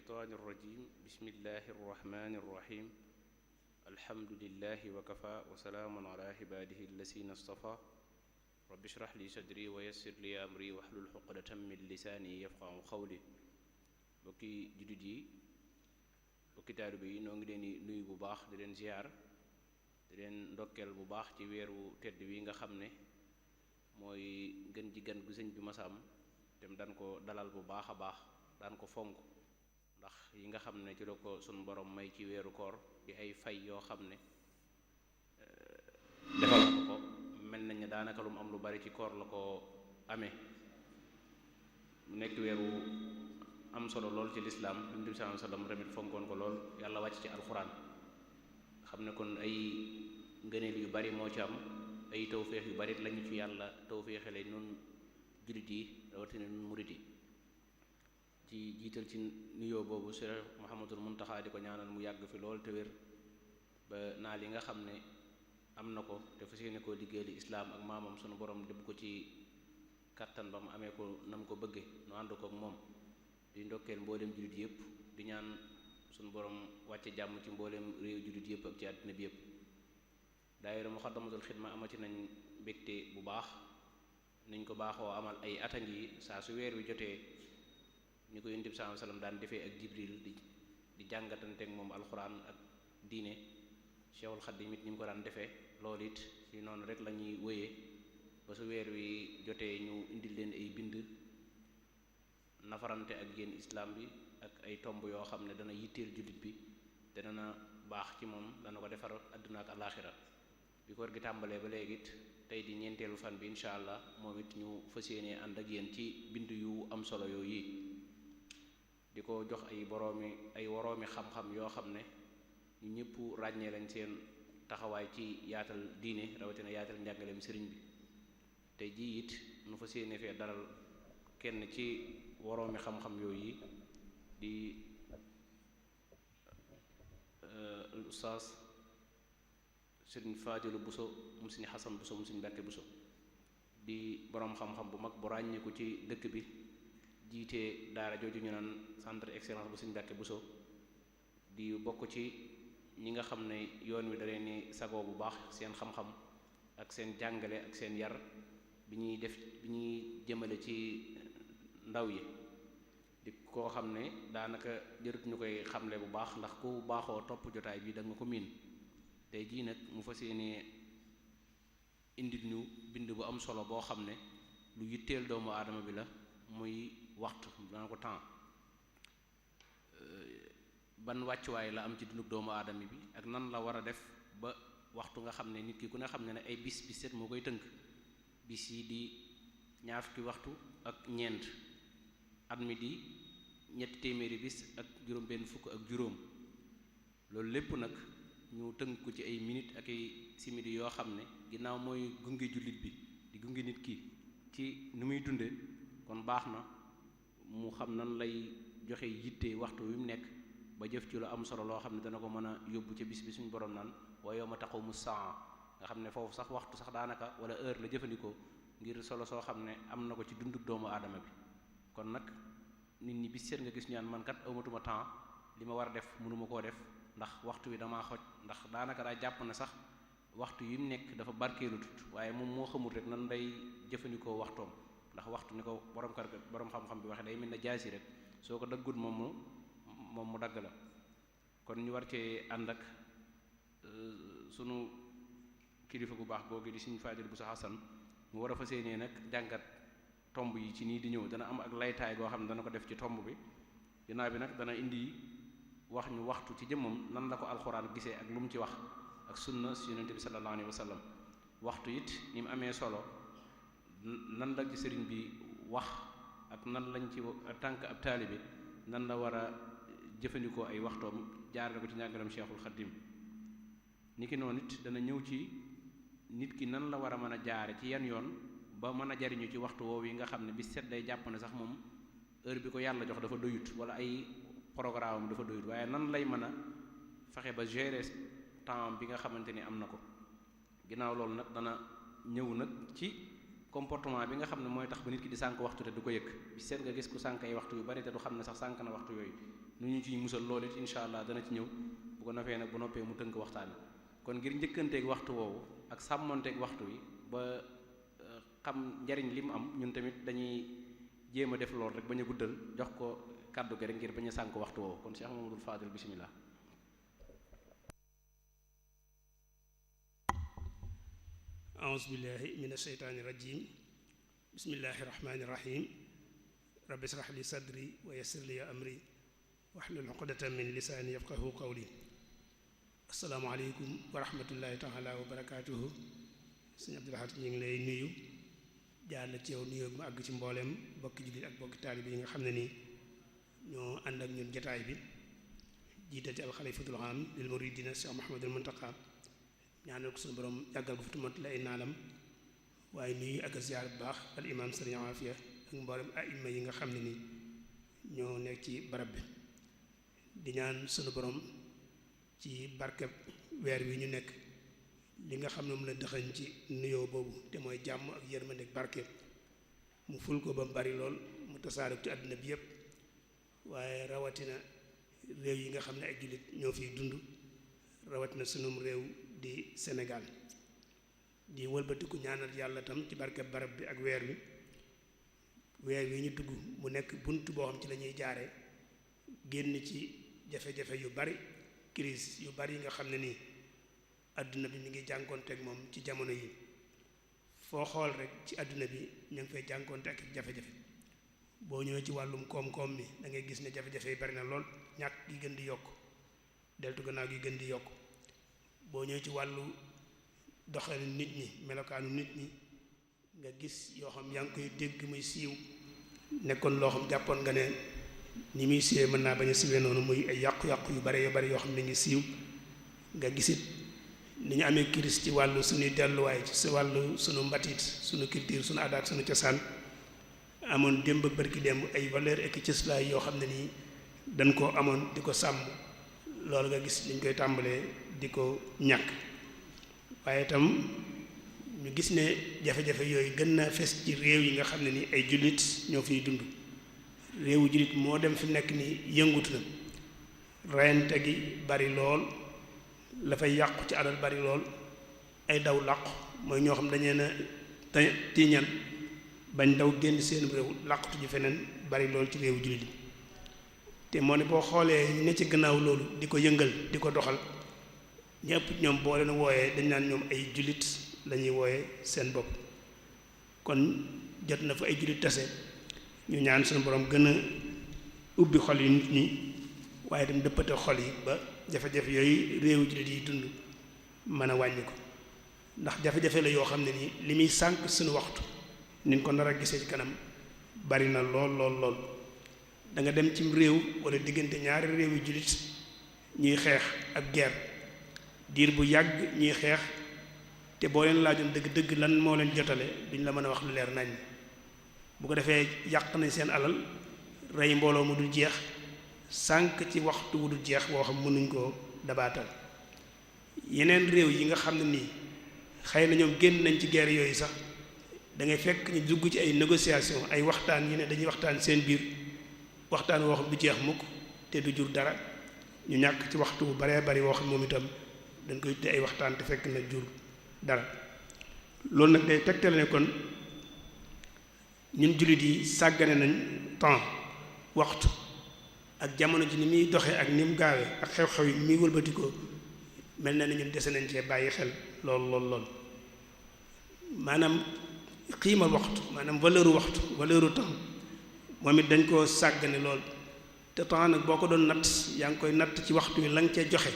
الشيطان الرجيم بسم الله الرحمن الرحيم الحمد لله وكفى وسلام على عباده الذين اصطفى رب اشرح لي صدري ويسر لي أمري واحلل عقدة من لساني يفقهوا قولي bokki jullit yi bokki taalibe yi noo ngi leen di nuyu bu baax di leen ziar di leen ndokkeel bu baax ci weeru tedd wi nga xam ne mooy gën ji gan gu sëñ bi masaam te mu daan ko dalal bu baax a baax daan ko fonk ndax yi nga xam ne ci la ko sunu borom may ci weeru koor di ay fay yoo xam ne defal na ko mel nañ ne daanaka lu mu am lu bari ci koor la ko amee mu nekk weeru am solo lool ci lislaam Yonent bi sallallahu alayhi wasallam tamit fonkoon ko lool yàlla wàcc ci alxuraan xam ne kon ay ngëneel yu bari moo ci am ay tawféex yu bari lañu ci yàlla tawféexale nun jullit yi rawatina nun murit yi ci jiital ci nuyoo boobu Cheikh Mouhamadul Muntaxa di ko ñaanal mu yàgg fi lool te wér ba naa li nga xam ne am na ko te fas yéene koo liggéeyal islaam ak maamam sunu borom def ko ci kattan ba mu amee ko nam ko bëgge nu ànd ko ak moom di ndokkeel mbooleem jullit yëpp di ñaan sunu borom wàcce jàmm ci mbooleem réew jullit yëpp ak ci àddina bi yëpp daayira Muxaddamatul Xidma amati nañ mbégte bu baax niñ ko baaxoo amal ay atan yi saa su weer wi jotee ñu ko Yonent bi sallallahu alayhi wasallam daan defee ak Jibril di jàngatanteeg moom alxuraan ak diine Cheikhul Khadim it ni mu ko daan defee loolu it ci noonu rek la ñuy wéyee ba su weer wi jotee ñu indil leen ay bind nafarante ak yéen islam bi ak ay tomb yoo xam ne dana yitteel jullit bi te dana baax ci moom dana ko defar àdduna ak alaaxira bi koor gi tàmbalee ba léegi it tey di ñeenteelu fan bi incha allah moom it ñu fas yéenee ànd ak yéen ci bind yu am solo yooyu di ko jox ay woroomi xam-xam yoo xam ne ñu ñëpp ràññee lañ seen taxawaay ci yaatal diine rawatina yaatal njàngaleem sëriñ bi tey jii it nu fas yéenee fee dalal kenn ci woroomi xam-xam yooyu di ustaas sëriñ Faadilu Buso mu sëriñ Xasan Buso mu sëriñ Mbàkke Buso di boroom xam-xam bu mag bu ràññeeku ci dëkk bi jiite daara jooju ñu naan centre excellence bu sëriñ Mbàkke Buso di bokk ci ñi nga xam ne yoon wi da leen ni sagoo bu baax seen xam-xam ak seen jàngale ak seen yar bi ñuy jëmale ci ndaw yi di koo xam ne daanaka jërut ñu koy xamle bu baax ndax ku baaxoo topp jotaay bi da nga ko miin tey jii nag mu fas yéene indil ñu bind bu am solo boo xam ne lu yitteel doomu aadama bi la muy waxtu dana ko temps ban wàccuwaay la am ci dunduk doomu aadama bi ak nan la war a def ba waxtu nga xam ne nit ki ku ne xam ne ne ay bis set moo koy tënk bis yi di ñaar fukki waxtu ak ñeent at mi di ñetti téeméeri bis ak juróom benn fukk ak juróom loolu lépp nag ñu tënk ko ci ay minutes ak ay simili yoo xam ne ginnaaw mooy gunge jullit bi di gunge nit ki ci nu muy dunde kon baax na mu xam nan lay joxe yitte waxtu wi mu nekk ba jëf ci lu am solo loo xam ne dana ko mën a yóbbu ca bis bi suñu borom naan wa yawma taqumu saa nga xam ne foofu sax waxtu sax daanaka wala heure la jëfandikoo ngir solo soo xam ne am na ko ci dunduk doomu aadama bi kon nag nit ñi bis seet nga gis ñaan man kat amatuma temps li ma war a def mënuma koo def ndax waxtu wi damaa xoj ndax daanaka daa jàpp na sax waxtu yi mu nekk dafa barkeelu tut waaye moom moo xamul rek nan day jëfandikoo waxtoom ndax waxtu ni ko borom xam-xam bi waxee day mel ne jaasi rek soo ko daggut moom mu dagg la kon ñu war cee ànd ak sunu kilifa gu baax googu di Sëriñ Faadil Buso Xasan mu war a fas yéenee nag jàngat tomb yi ci nii di ñëw dana am ak laytaay goo xam ne dana ko def ci tomb bi ginnaaw bi nag dana indi wax ñu waxtu ci jëmmam nan la ko alxuraan gisee ak lu mu ci wax ak sunna si Yonent bi sallallahu alayhi wa sallam waxtu it ni mu amee solo nan la ci sëriñ bi wax ak nan lañ ci tànk ab taalibe nan la war a jëfandikoo ay waxtoom jaar na ko ci njàngalam Cheikhul Khadim niki noonu it dana ñëw ci nit ki nan la war a mën a jaare ci yan yoon ba mën a jariñu ci waxtu woowu yi nga xam ne bis set day jàpp ne sax moom heure bi ko yàlla jox dafa doyut wala ay programme dafa doyut waaye nan lay mën a fexe ba gérer temps bi nga xamante ni am na ko ginnaaw loolu nag dana ñëw nag ci comportement bi nga xam ne mooy tax ba nit ki di sànk waxtu te du ko yëg bis seet nga gis ku sànk ay waxtu yu bari te du xam ne sax sànk na waxtu yooyu nu ñu ciy musal loolu it incha allah dana ci ñëw bu ko nofee nag bu noppee mu tënk waxtaan wi kon ngir njëkkanteeg waxtu woowu ak sàmmonteeg waxtu wi ba xam njariñ li mu am ñun tamit dañuy jéem a def lool rek bañ a guddal jox ko kàddu gi rek ngir bañ a sànk waxtu woowu kon Cheikh Mamadou Fadil bismillah. a'uuzu billahi mina shaytaani rajiim bismillahi rahmaani rahiim rabbi israh li sadri wa yassir li amri wahlul uqdatan min lisaani yafqahu qawli. assalaamu aleykum wa rahmatullahi taala wa barakaatuhu. sëñ Abdul Ahad ñu ngi lay nuyu jaar la ci yow nuyoo mu àgg ci mbooleem bokki jullit ak bokki taalibe yi nga xam ne nii ñoo ànd ak ñun jotaay bi jiital ci alxalifatul aam lil muridina Cheikh Mouhamadul Muntaqa ñaanal ko suñu borom yàggal ko fi tumat la ay naalam waaye nuyu ak ziyaar bu baax al imam sëriñ Afia ak mboolem aima yi nga xam ne nii ñoo nekk ci barab bi di ñaan suñu borom ci barkeb weer wi ñu nekk li nga xam ne mu la dëxañ ci nuyoo boobu te mooy jàmm ak yërmande ak barke mu ful ko ba mu bari lool mu tasaare ci àdduna bi yépp waaye rawatina réew yi nga xam ne ay jullit ñoo fiy dund rawatina sunum réew di Sénégal di wëlbatiku ñaanal yàlla tam ci barke barab bi ak weer wi ñu dugg mu nekk bunt boo xam ci lañuy jaare génn ci jafe-jafe yu bari crise yu bari yi nga xam ne nii àdduna bi mi ngi jànkoonteeg moom ci jamono yi foo xool rek ci àdduna bi ñu ngi fay jànkoonte ak jafe-jafe boo ñëwee ci wàllum koom-koom mi da ngay gis ne jafe-jafe yi bari na lool ñàkk gi gën di yokk deltu gannaaw gi gën di yokk boo ñëwee ci wàllu doxalin nit ñi melokaanu nit ñi nga gis yoo xam yaa ngi koy dégg muy siiw nekkoon loo xam jàppoon nga ne ni muy siiwee mën naa bañ a siiwee noonu muy ay yàqu-yàqu yu bari yoo xam ne ngi siiw nga gisit ni ñu amee crise ci wàllu suñuy delluwaay ci wàllu suñu mbatit suñu culture suñu aada ak suñu cosaan amoon démb ak barki démb ay valeur ak cëslaay yoo xam ne nii dañ koo amoon di ko sàmm loolu nga gis liñ koy tàmbalee di ko ñàkk waaye itam ñu gis ne jafe-jafe yooyu gën naa fes ci réew yi nga xam ne ni ay jullit ñoo fiy dund réewu jullit moo dem fi nekk ni yëngutu na reyante gi bari lool la fay yàqu ci alal bari lool ay daw làqu mooy ñoo xam dañee na tiiñan bañ daw génn seen réew làqutu ji feneen bari lool ci réewu jullit yi te moo ne boo xoolee ne ci gannaaw loolu di ko yëngal di ko doxal ñëpp ñoom boo leen wooyee dañ naan ñoom ay jullit lañuy wooyee seen bopp kon jot na fa ay jullit tase ñu ñaan suñu borom gën a ubbi xol yi nit ñi waaye dem dëppate xol yi ba jafe-jafe yooyu réewu jullit yi dund mën a wàññi ko ndax jafe-jafe la yoo xam ne nii li muy sànq suñu waxtu niñ ko nar a gisee ci kanam bari na lool da nga dem cim réew wala diggante ñaari réew yu jullit ñuy xeex ak guerre diir bu yàgg ñuy xeex te boo leen laajoon dëgg-dëgg lan moo leen jotale duñ la mën a wax lu leer nañ bu ko defee yàq nañ seen alal rey mbooloo mu dul jeex sànq ci waxtu wu dul jeex boo xam mënuñ koo dabaatal yeneen réew yi nga xam ne nii xëy na ñoom génn nañ ci guerre yooyu sax da ngay fekk ñu dugg ci ay négociation ay waxtaan yi ne dañuy waxtaan seen biir waxtaan woo xam du jeex mukk te du jur dara ñu ñàkk ci waxtu bu baree bari woo xam moom itam dañ koy tudde ay waxtaan te fekk na jur dara loolu nag day tegtale ne kon ñun jullit yi sàggane nañ temps waxtu ak jamono ji ni muy doxee ak ni mu gaawee ak xew-xew yi ni muy wëlbatikoo mel na ni ñun dese nañ cee bàyyi xel lool maanaam xiimal waxtu maanaam valeur temps moom it dañ koo sàggane lool te temps nag boo ko doon natt yaa ngi koy natt ci waxtu wi la nga cee joxe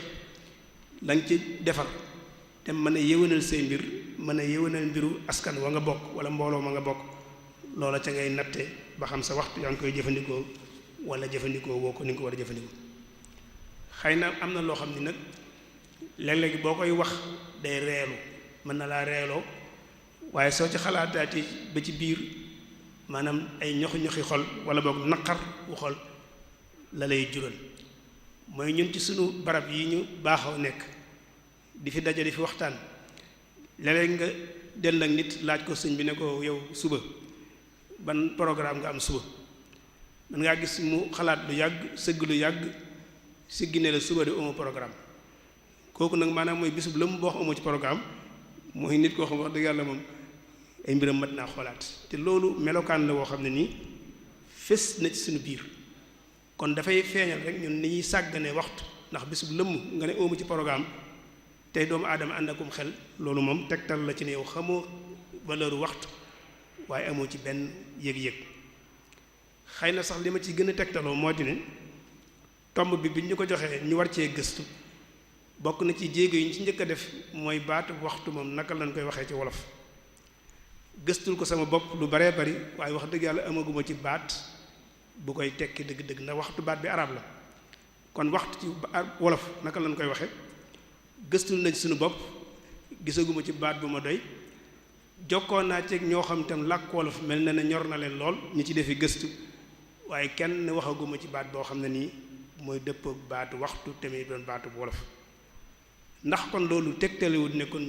la nga ci defar te mën a yéwénal say mbir mën a yéwénal mbiru askan wa nga bokk wala mbooloo ma nga bokk loola ca ngay natte ba xam sa waxtu yaa ngi koy jëfandikoo wala jëfandikoo woo ko ni nga ko war a jëfandikoo xëy na am na loo xam ni nag léeg-léeg boo koy wax day reelu mën na laa reeloo waaye soo ci xalaataati ba ci biir maanaam ay ñoxi xol wala boog naqar wu xol la lay jural mooy ñun ci sunu barab yi ñu baaxoo nekk di fi daje di fi waxtaan léeg-léeg nga dend ak nit laaj ko sëñ bi ne ko yow suba ban programme nga am suba man ngaa gis mu xalaat lu yàgg sëgg lu yàgg siggi ne la suba de amoo programme kooku nag maanaam mooy bisub lëmm boo xam amoo ci programme mooy nit koo xam wax dëgg yàlla moom ay mbiram mat naa xoolaat te loolu melokaan la woo xam ne nii fés na ci suñu biir kon dafay feeñal rek ñun ni ñuy sàggane waxtu ndax bisub lëmm nga ne amu ci programme tey doomu aadama ànd akum xel loolu moom tegtal la ci ne yow xamoo valeur waxtu waaye amoo ci benn yëg-yëg xëy na sax li ma ci gën a tegtaloo moo di ne tomb bi ñu ko joxee ñu war cee gëstu bokk na ci jéego yi ñu ci njëkk a def mooy baatu waxtu moom naka lañ koy waxee ci wolof gëstul ko sama bopp lu baree bari waaye wax dëgg yàlla amaguma ci baat bu koy tekki dëgg-dëgg ndax waxtu baat bi arab la kon waxtu ci wolof naka lañ koy waxee gëstul nañ suñu bopp gisaguma ci baat bu ma doy jokkoon naa ci ñoo xam itam làkk wolof mel na ne ñor na leen lool ñu ci defi gëstu waaye kenn waxaguma ci baat boo xam ne nii mooy dëppook baatu waxtu tamit doon baatu bu wolof ndax kon loolu tegtalewut ne kon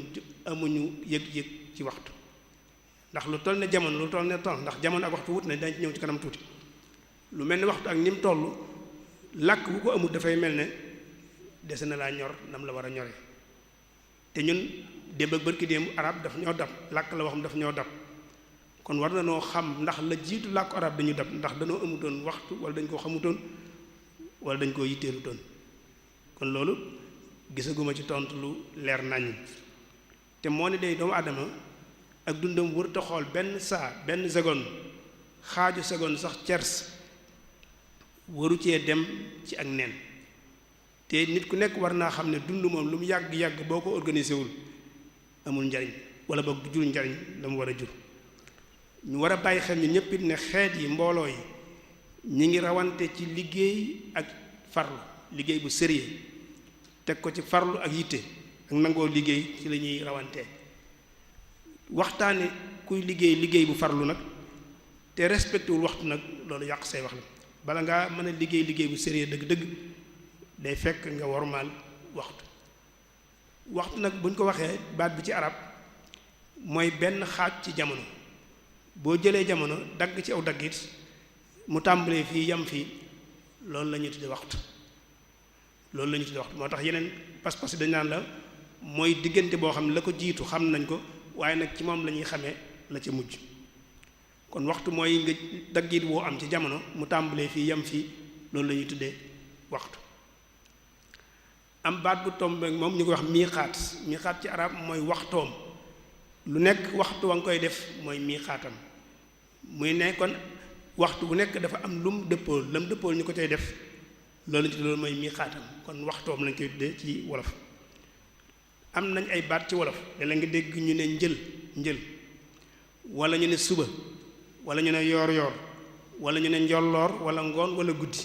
amuñu yëg-yëg ci waxtu ndax lu toll ne jamono lu toll ne temps ndax jamono ak waxtu wut na dañ ci ñëw ci kanam tuuti lu mel ne waxtu ak ni mu toll làkk bu ko amul dafay mel ne dese na laa ñor nam la war a ñoree te ñun démb ak bërki démb arab daf ñoo dab làkk la waxam daf ñoo dab kon war na noo xam ndax la jiitu làkku arab dañu dab ndax dañoo amutoon waxtu wala dañ koo xamutoon wala dañ koo yitteelutoon kon loolu gisaguma ci tontu lu leer nañu te moo ne day doomu aadama ak dundam wër ta xool benn saa benn seconde xaaju seconde sax cers waru cee dem ci ak nen te nit ku nekk war naa xam ne dund moom lu mu yàgg-yàgg boo ko organisé wul amul njariñ wala boog du jur njariñ la mu war a jur ñu war a bàyyi xel ñu ñëpp it ne xeet yi mbooloo yi ñi ngi rawante ci liggéey ak farlu liggéey bu sérieux teg ko ci farlu ak yitte ak nangoo liggéey ci la ñuy rawantee waxtaane kuy liggéey bu farlu nag te respecté wul waxtu nag loolu yàq say wax la bala ngaa mën a liggéey bu sérieux dëgg-dëgg day fekk nga wormaal waxtu nag buñ ko waxee baat bi ci arab mooy benn xaaj ci jamono boo jëlee jamono dagg ci aw daggit mu tàmbalee fii yam fii loolu la ñuy tudde waxtu moo tax yeneen pas-pas dañ naan la mooy diggante boo xam ne la ko jiitu xam nañ ko waaye nag ci moom la ñuy xamee la ca mujj kon waxtu mooy nga daggit woo am ci jamono mu tàmbalee fii yam fii loolu la ñuy tuddee waxtu am baat bu tombe moom ñu koy wax miixaat ci arab mooy waxtoom lu nekk waxtu wa nga koy def mooy miixaatam muy ne kon waxtu bu nekk dafa am lum dëppool lam dëppool ñu ko cay def loolu mooy miixaatam kon waxtoom lañ koy tuddee ci wolof am nañ ay baat ci wolof da la nga dégg ñu ne njël wala ñu ne suba wala ñu ne yoor wala ñu ne njolloor wala ngoon wala guddi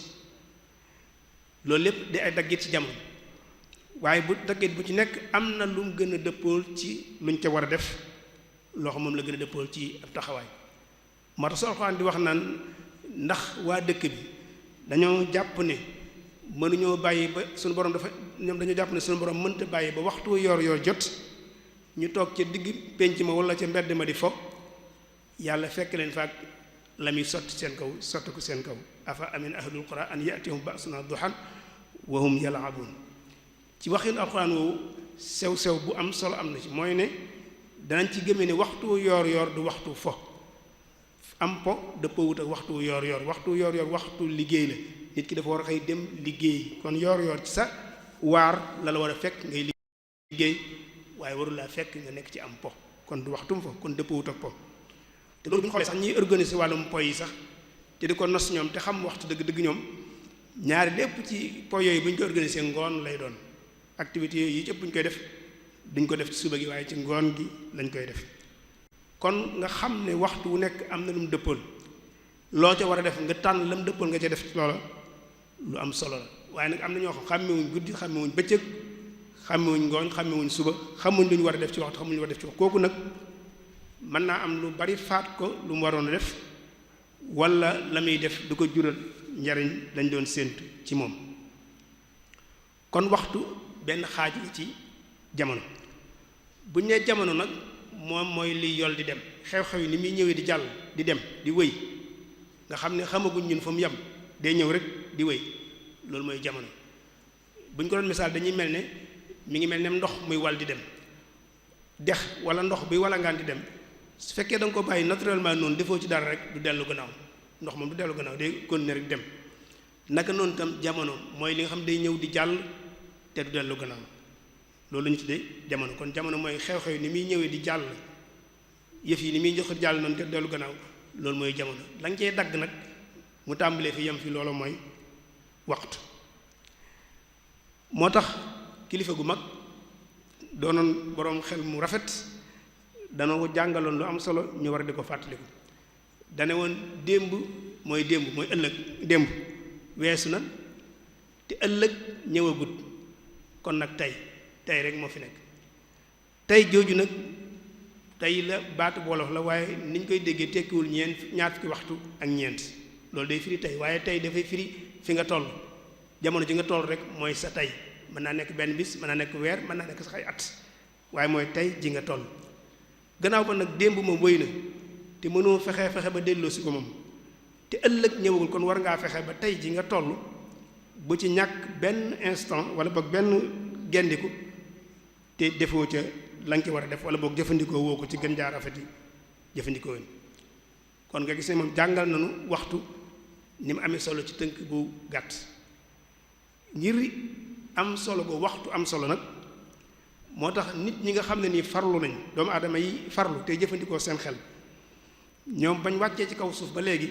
loolu lépp di ay daggit ci jamono waaye bu daggit bu ci nekk am na lu mu gën a dëppool ci luñ ca war a def loo xam moom la gën a dëppool ci ab taxawaay moo tax Alxuraan di wax naan ndax waa dëkk bi dañoo jàpp ne mënuñoo bàyyi ba suñu borom ñoom dañoo jàpp ne suñu borom mënta bàyyi ba waxtu yor jot ñu toog ca digg pénc ma wala ca mbedd ma di fo yàlla fekk leen faak la muy sotti ko seen kaw afa amin ahlul qura an yatihum ba'suna duhan wa hum yal'abun ci waxin alxuraan woowu sew bu am solo am na ci mooy ne danañ ci gëmee ne waxtu yor du waxtu fo am po dëppoo wut ak waxtu yor waxtu liggéey la nit ki dafa war a xëy dem liggéey kon yor ci sa waar la war a fekk ngay liggéey waaye warul laa fekk nga nekk ci am po kon du waxtum fo kon dëppoo wut ak po te loolu bu ñu xoolee sax ñiy organiser wàllum po yi sax te di ko nos ñoom te xam waxtu dëgg-dëgg ñoom ñaari lépp ci po yooyu bu ñu ko organiser ngoon lay doon activités yooyu yi ci ëpp bu ñu koy def duñ ko def ci suba gi waaye ci ngoon gi lañ koy def kon nga xam ne waxtu wu nekk am na lu mu dëppool loo ca war a def nga tànn la mu dëppool nga ca def loola lu am solo la waaye nag am na ñoo xam xàmmewuñ guddi xàmmewuñ bëccëg xàmmewuñ ngooñ xàmmewuñ suba xamuñ lu ñu war a def ci waxtu xamuñ lu ñu war a def ci waxtu kooku nag mën naa am lu bari faat ko lu mu waroon a def wala la muy def du ko jural njariñ lañ doon séentu ci moom kon waxtu benn xaaj la ci jamono bu ñu nee jamono nag moom mooy liy yol di dem xew-xew yi ni muy ñëwee di jàll di dem di wëy nga xam ne xamaguñ ñun fa mu yem day ñëw rek di wéy loolu mooy jamono bu ñu ko doon misaal dañuy mel ne mi ngi mel ne ndox muy wal di dem dex wala ndox buy walangaan di dem su fekkee da nga ko bàyyi naturellement noonu defoo ci dara rek du dellu gannaaw ndox moom du dellu gannaaw day continuer rek dem naka noonu tam jamono mooy li nga xam day ñëw di jàll te du dellu gannaaw loolu la ñu tuddee jamono kon jamono mooy xew-xew ni muy ñëwee di jàll yëf yi ni muy jox jàll noonu te du dellu gannaaw loolu mooy jamono la nga cee dagg nag mu tàmbalee fi yem fi loolu mooy waxtu moo tax kilifa gu mag doonoon boroom xel mu rafet dana ko jàngaloon lu am solo ñu war a di ko fàttaliku dane woon démb mooy ëllëg démb weesu na te ëllëg ñëwagut kon nag tey rek moo fi nekk tey jooju nag tey la baatu wolof la waaye ni ñu koy déggee tekkiwul ñaar fukki waxtu ak ñeent loolu day firi tey waaye tey dafay firi fi nga toll jamono ji nga toll rek mooy sa tey mën naa nekk benn bis mën naa nekk weer mën naa nekk sax ay at waaye mooy tey ji nga toll gannaaw ba nag démb moom wéy na te mënoo fexe ba delloo si ko moom te ëllëg ñëwagul kon war ngaa fexe ba tey ji nga toll bu ci ñàkk benn instant wala boog benn gendiku te defoo ca la nga ci war a def wala boog jëfandikoo woo ko ci gën jaar rafet yi jëfandikoo woon kon nga gis ne moom jàngal nañu waxtu ni mu amee solo ci tënk bu gàtt ngir am solo go waxtu am solo nag moo tax nit ñi nga xam ne nii farlu nañ doomu aadama yi farlu te jëfandikoo seen xel ñoom bañ wàccee ci kaw suuf ba léegi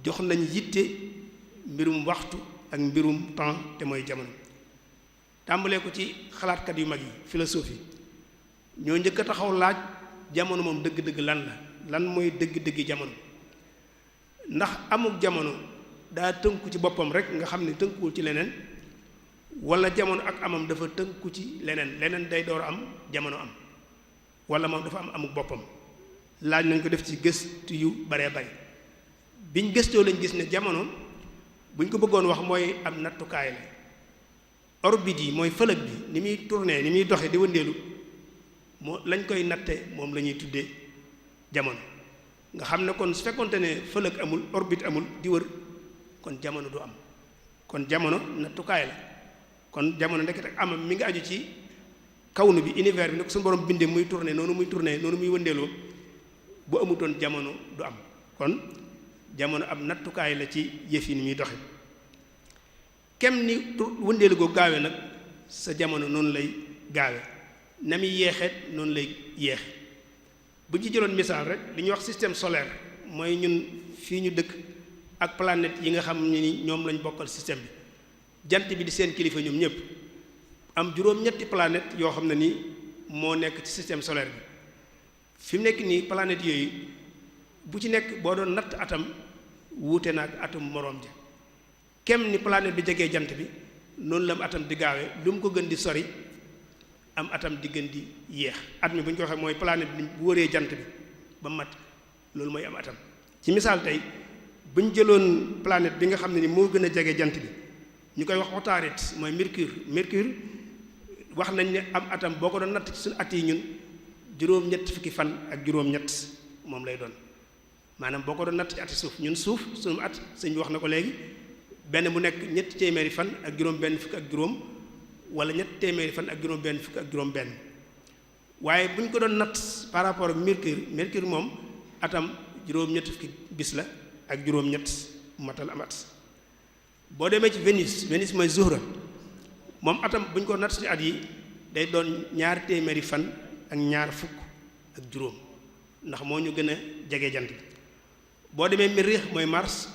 jox nañ yitte mbirum waxtu ak mbirum temps te mooy jamono tàmbalee ko ci xalaatkat yu mag yi philosophie ñoo njëkk a taxaw laaj jamono moom dëgg-dëgg lan mooy dëgg-dëgg jamono ndax amuk jamono daa tënku ci boppam rek nga xam ne tënkuwul ci leneen wala jamono ak amam dafa tënku ci leneen day door a am jamono am wala moom dafa am amuk boppam laaj nañ ko def ci gëstu yu baree bari biñ gëstoo lañ gis ne jamono buñ ko bëggoon wax mooy am nattukaay la orbite yi mooy fëlëg bi ni muy tourner ni muy doxe di wëndeelu moo lañ koy natte moom la ñuy tuddee jamono nga xam ne kon su fekkonte ne fëlëg amul orbite amul di wër kon jamono du am kon jamono nattukaay la kon jamono ndekete ak amam mi ngi aju ci kawnu bi univers bi ne ko suñu borom bindee muy tourner noonu muy wëndeeloo bu amutoon jamono du am kon jamono ab nattukaay la ci yëf yi ni muy doxe kem ni wëndeelu goo gaawe nag sa jamono noonu lay gaawe na muy yeexeet noonu lay yeexe bu ci jëloon misaal rek li ñuy wax système solaire mooy ñun fii ñu dëkk ak planète yi nga xam ne ni ñoom lañ bokkal système bi jant bi di seen kilifa ñoom ñëpp am juróom-ñetti planète yoo xam ne ni moo nekk ci système solaire bi fi mu nekk nii planète yooyu bu ci nekk boo doon natt atam wuute na ak atum moroom ja kem ni planète bi jegee jant bi noonu la am atam di gaawee lu mu ko gën di sori am atam di gën di yéex at mi bu ñu ko waxee mooy planète bi bu wëree jant bi ba mat loolu mooy am atam ci misaal tey bu ñu jëloon planète bi nga xam ne ni moo gën a jege jant bi ñu koy wax Autarite mooy Mercure wax nañ ne am atam boo ko doon natt ci suñu at yi ñun juróom-ñett fukki fan ak juróom-ñett moom lay doon maanaam boo ko doon natt ci ati suuf ñun suuf suñu at sëñ bi wax na ko léegi benn bu nekk ñetti téeméeri fan ak juróom benn fukk ak juróom wala ñetti téeméeri fan ak juróom benn fukk ak juróom benn waaye bu ñu ko doon natt par rapport ak Mercure moom atam juróom-ñett fukki bis la ak juróom-ñett matal am at boo demee ci Vénus mooy Zuhra moom atam bu ñu ko natt ci at yi day doon ñaar téeméeri fan ak ñaar fukk ak juróom ndax moo ñu gën a jege jant bi boo demee Mériix mooy Mars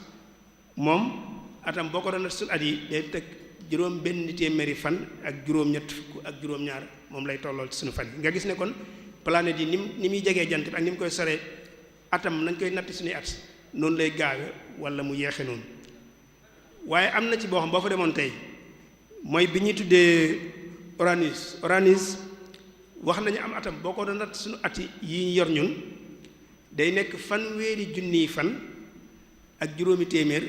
moom atam boo ko doon natt suñu at yi day teg juróom benn téeméeri fan ak juróom-ñett fukk ak juróom-ñaar moom lay tollool ci suñu fan yi nga gis ne kon planète yi ni muy jegee jant bi ak ni mu koy soree atam nañ koy natt suñuy at noonu lay gaawe wala mu yeexe noonu waaye am na ci boo xam boo fa demoon tey mooy bi ñuy tuddee Uranus wax nañu am atam boo ko doon natt suñu at yi ñu yor ñun day nekk fanweeri junniy fan ak juróomi téeméer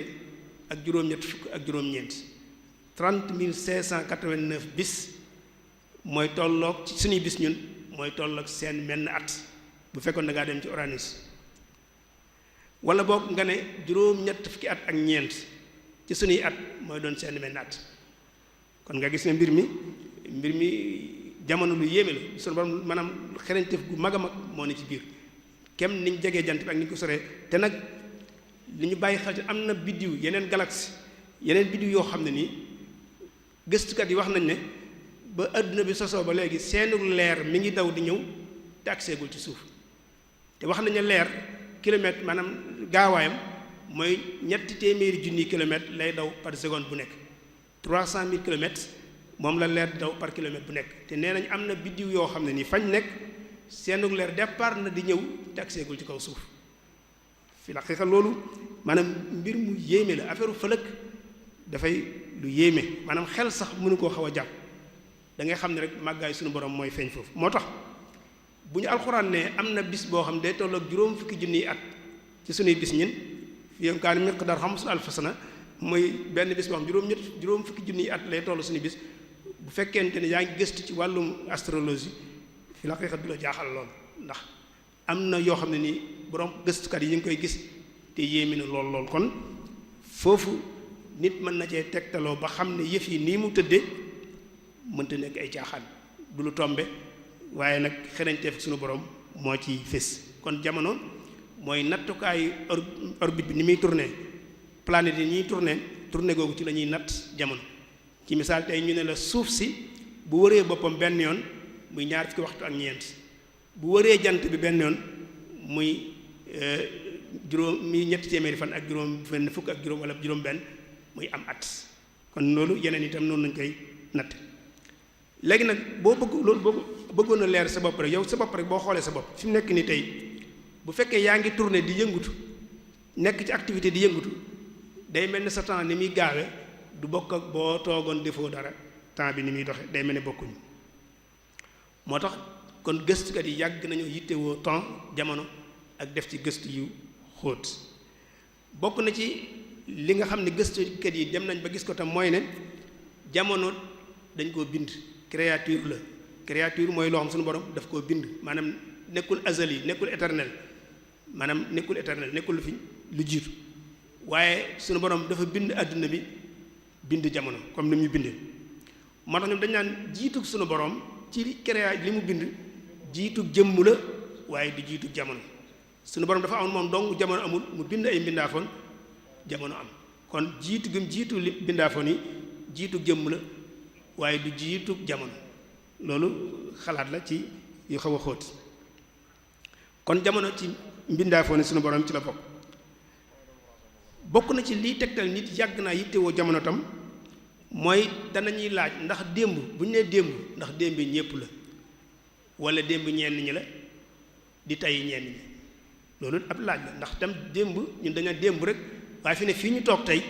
ak juróom-ñett fukk ak juróom-ñeent 30 589 bis mooy tolloog ci suñuy bis ñun mooy tolloog seen menn at bu fekkoon da ngaa dem ci Uranus wala boog nga ne juróom-ñett fukki at ak ñeent ci sunuy at mooy doon seen benn at. kon nga gis ne mbir mi jamono lu yéeme la sunu borom maanaam xereñteef gu mag a mag moo ne ci biir kem niñ jegee jant bi ak ni ñu ko soree te nag li ñu bàyyi xel am na biddiw yeneen galaxie yeneen biddiw yoo xam ne nii gëstukat yi wax nañ ne ba adduna bi sosoo ba léegi seenu leer mi ngi daw di ñëw te agseegul ci suuf te wax nañ ne leer kilomètre maanaam gaawaayam mooy 300,000 kilomètres lay daw par seconde bu nekk 300,000 kilomètres moom la leer di daw par kilomètre bu nekk te nee nañ am na biddiw yoo xam ne nii fañ nekk seenu leer départ na di ñëw te agseegul ci kaw suuf fi la xeexal loolu maanaam mbir mu yéeme la affaire fëlëg dafay lu yéeme maanaam xel sax mënu koo xaw a jàpp da ngay xam ne rek màggaay suñu borom mooy feeñ foofu moo tax bu ñu alxuraan ne am na bis boo xam day tolloog juróom fukki junniy at ci suñuy bis ñin fi yom kaan miqdaar 50,000 sana mooy benn bis boo xam juróom fukki junniy at lay toll suñuy bis bu fekkente ne yaa ngi gëstu ci wàllum astrologie fi la xeexat du la jaaxal lool ndax am na yoo xam ne nii borom gëstukat yi ñu ngi koy gis te yéemi na lool kon foofu nit mën na cee tegtaloo ba xam ne yëf yi nii mu tëddee mënta nekk ay caaxaan du lu tombe waaye nag xereñteef suñu borom moo ci fés kon jamono mooy nattukaayu orbite bi ni muy tourné planète yi ñuy tourné googu ci la ñuy natt jamono ci misaal tey ñu ne la suuf si bu wëree boppam benn yoon muy 2 fukki waxtu ak ñeent bu wëree jant bi benn yoon muy ñetti téeméeri fan ak juróom benn fukk ak juróom wala juróom benn muy am at kon loolu yeneen itam noonu lañ koy natt léegi nag boo bëggoon a leer sa bopp rek yow sa bopp rek boo xoolee sa bopp fi mu nekk ni tey bu fekkee yaa ngi tourné di yëngutu nekk ci activité di yëngutu day mel ni sa temps ni muy gaawe du bokk ak boo toogoon defoo dara temps bi ni muy doxe day mel ni bokkuñu moo tax kon gëstukat yi yàgg nañoo yittewoo temps jamono ak def ci gëstu yu xóot bokk na ci li nga xam ne gëstukat yi dem nañ ba gis ko tam mooy ne jamono dañ koo bind créature la créature mooy loo xam suñu borom daf koo bind maanaam nekkul azali nekkul éternel maanaam nekkul éternel nekkul lu fi lu jiitu waaye suñu borom dafa bind àdduna bi bind jamono comme ni mu bindee moo tax ñoom dañ naan jiitug suñu borom ci li mu bind jiitug jëmm la waaye du jiitug jamono suñu borom dafa amoon moom dong jamono amul mu bind ay mbindaafoon jamono am kon jiitu gëm jiitu li mbindaafoon yi jiitug jëmm la waaye du jiitug jamono loolu xalaat la ci yu xaw a xóot kon jamono ci mbindaafoon yi suñu borom ci la bokk na ci liy tegtal nit yàgg naa yittewoo jamono tam mooy danañuy laaj ndax démb bu ñu nee démb ndax démb ñépp la wala démb ñenn ñi la di tey ñenn ñi loolu ab laaj la ndax tam démb ñun dañu démb rek waaye fi ne fii ñu toog tey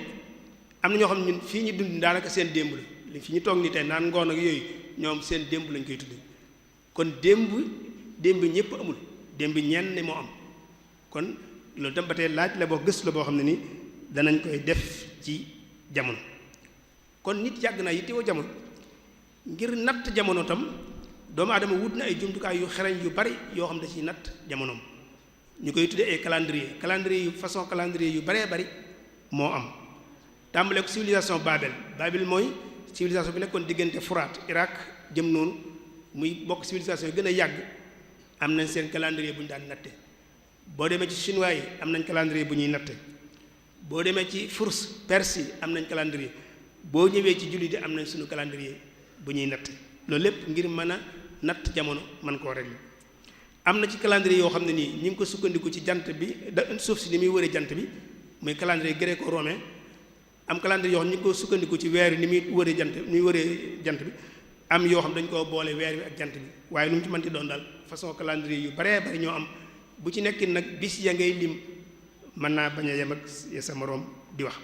am na ñoo xam ne ñun fii ñu dund daanaka seen démb la fi ñu toog nii tey naan ngoon ak yooyu ñoom seen démb lañ koy tudde kon démb ñépp amul démb ñenn moo am kon loolu tam ba tey laaj la boo gëstu la boo xam ne ni danañ koy def ci jamono kon nit yàgg naa yittewoo jamono ngir natt jamono tam doomu aadama wut na ay jumtukaay yu xereñ yu bari yoo xam ne ci natt jamonoom ñu koy tuddee ay calendrier yu façon calendrier yu baree bari moo am tàmbalee ko civilisation Babel mooy civilisation bi nekkoon diggante Furaat Irak jëm noonu muy bokk civilisation yu gën a yàgg am nañ seen calendrier bu ñu daan natte boo demee ci chinois yi am nañ calendrier bu ñuy natte boo demee ci Furs Perse yi am nañ calendrier boo ñëwee ci jullit yi am nañ suñu calendrier bu ñuy natt loolu lépp ngir mën a natt jamono mën koo régler am na ci calendrier yoo xam ne nii ñu ngi ko sukkandiku ci jant bi suuf si ni muy wëree jant bi muy calendrier gréco-romain am calendrier yoo xam ñu ngi ko sukkandiku ci weer ni muy wëree jant bi am yoo xam dañ koo boole weer bi ak jant bi waaye lu mu ci mënti doon daal façon calendrier yu baree bari ñoo am bu ci nekk nag bis ya ngay lim mën naa bañ a yem ak sa moroom di wax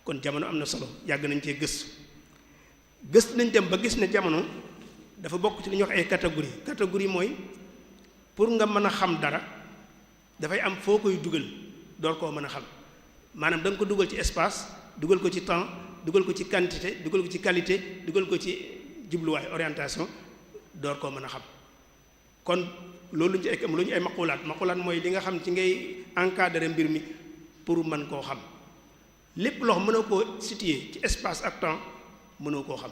kon jamono am na solo yàgg nañ cee gëstu nañ dem ba gis ne jamono dafa bokk ci li ñuy wax ay catégorie mooy pour nga mën a xam dara dafay am foo koy dugal door koo mën a xam maanaam da nga ko dugal ci espace dugal ko ci temps dugal ko ci quantité dugal ko ci qualité dugal ko ci jubluwaay orientation door koo mën a xam kon loolu lu ñu ay maqulaat mooy li nga xam ci ngay encadrer mbir mi pour mën koo xam lépp loo xam mënoo koo situer ci espace ak temps mënoo koo xam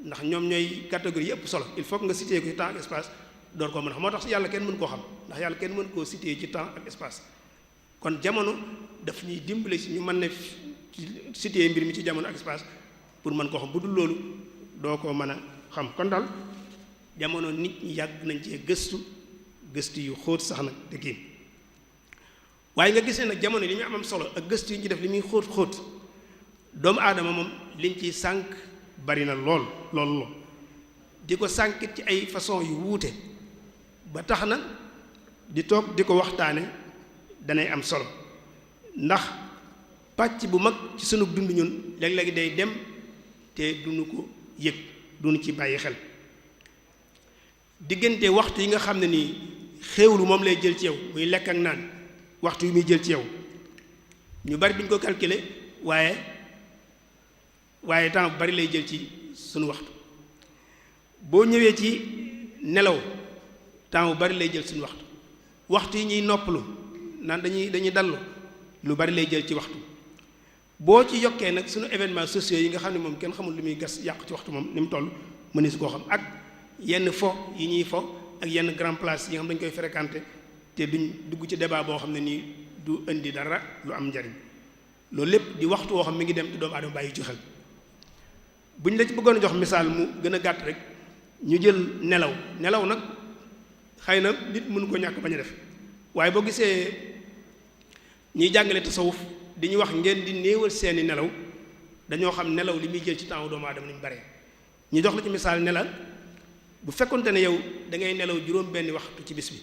ndax ñoom ñooy catégorie yi ëpp solo il faut que nga situer ko ci temps ak espace door koo mën a xam moo tax yàlla kenn mën koo xam ndax yàlla kenn mën koo situer ci temps ak espace kon jamono daf ñuy dimbale si ñu mën ne situer mbir mi ci jamono ak espace pour mën koo xam bu dul loolu doo ko mën a xam kon daal jamono nit ñi yàgg nañ cee gëstu yu xóot sax nag te kii waaye nga gis ne nag jamono li muy am solo ak gëstu yi ñu def li muy xóot doomu aadama moom liñ ciy sànq bari na lool di ko sànkit ci ay façon yu wuute ba tax na di toog di ko waxtaane danay am solo ndax pàcc bu mag ci sunu dund ñun léeg-léeg day dem te duñu ko yëg duñu ci bàyyi xel diggante waxtu yi nga xam ne nii xéewlu moom lay jël ci yow muy lekk ak naan waxtu yi muy jël ci yow ñu bari duñ ko calculer waaye temps bu bari lay jël ci sunu waxtu boo ñëwee ci nelaw temps bu bari lay jël suñu waxtu yi ñuy noppalu naan dañuy dallu lu bari lay jël ci waxtu boo ci yokkee nag suñu événements sociaux yi nga xam ne moom kenn xamul lu muy gas yàq ci waxtu moom ni mu toll mënees koo xam ak yenn fo yi ñuy fo ak yenn grand place yi nga xam dañ koy fréquenter te duñ dugg ci débat boo xam ne nii du indi dara lu am njariñ loolu lépp di waxtu woo xam mi ngi dem te doomu aadama bàyyi ci xel buñ la ci bëggoon a jox misaal mu gën a gàtt rek ñu jël nelaw nag xëy na nit mënu ko ñàkk bañ a def waaye boo gisee ñuy jàngale tasawuf di ñu wax ngeen di néewal seeni nelaw dañoo xam nelaw li muy jël ci temps doomu aadama ni mu bare ñu jox la ci misaal ne la bu fekkonte ne yow da ngay nelaw juróom benn waxtu ci bis bi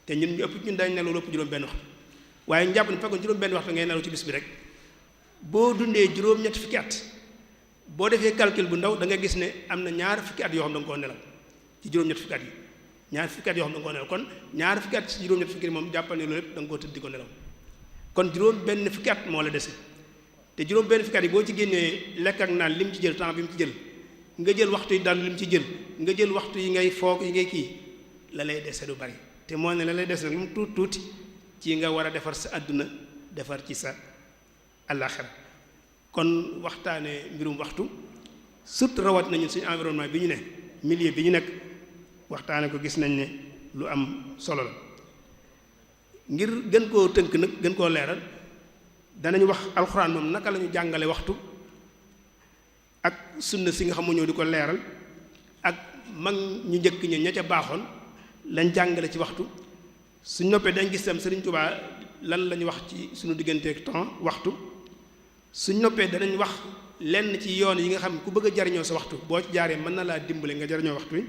te ñun ñu ëpp ñun dañ nelaw lépp juróom benn waxtu waaye njàpp ne fekkoon juróom benn waxtu ngay nelaw ci bis bi rek boo dundee juróom-ñetti fukki at boo defee calcul bu ndaw da nga gis ne am na ñaar fukki at yoo xam da nga koo nelaw ci juróom-ñetti fukki at yi ñaar fukki at yoo xam da nga koo nelaw kon ñaar fukki at ci juróom-ñetti fukki at moom jàppal ne loolu lépp da nga koo tëdd di ko nelaw kon juróom benn fukki at moo la dese te juróom benn fukki at yi boo ci génnee lekk ak naan li mu ci jël temps bi mu ci jël nga jël waxtu yi daal li mu ci jël nga jël waxtu yi ngay foog yi ngay kii la lay dese du bari te moo ne la lay dese nag lu mu tuuti ci nga war a defar sa àdduna defar ci sa àllaaxira kon waxtaane mbirum waxtu surtout rawat nañu suñu environnement bi ñu ne milieu bi ñu nekk waxtaane ko gis nañ ne lu am solo la ngir gën koo tënk nag gën koo leeral danañ wax alxuraan moom naka la ñu jàngale waxtu ak sunna si nga xam ñoo di ko leeral ak mag ñu njëkk ña ca baaxoon lañ jàngale ci waxtu suñ noppee dañ gis tam Sëriñ Tuubaa lan la ñu wax ci suñu digganteeg temps waxtu suñ noppee danañ wax lenn ci yoon yi nga xam ku bëgg a jariñoo sa waxtu boo ci jaaree mën na laa dimbale nga jariñoo waxtu wi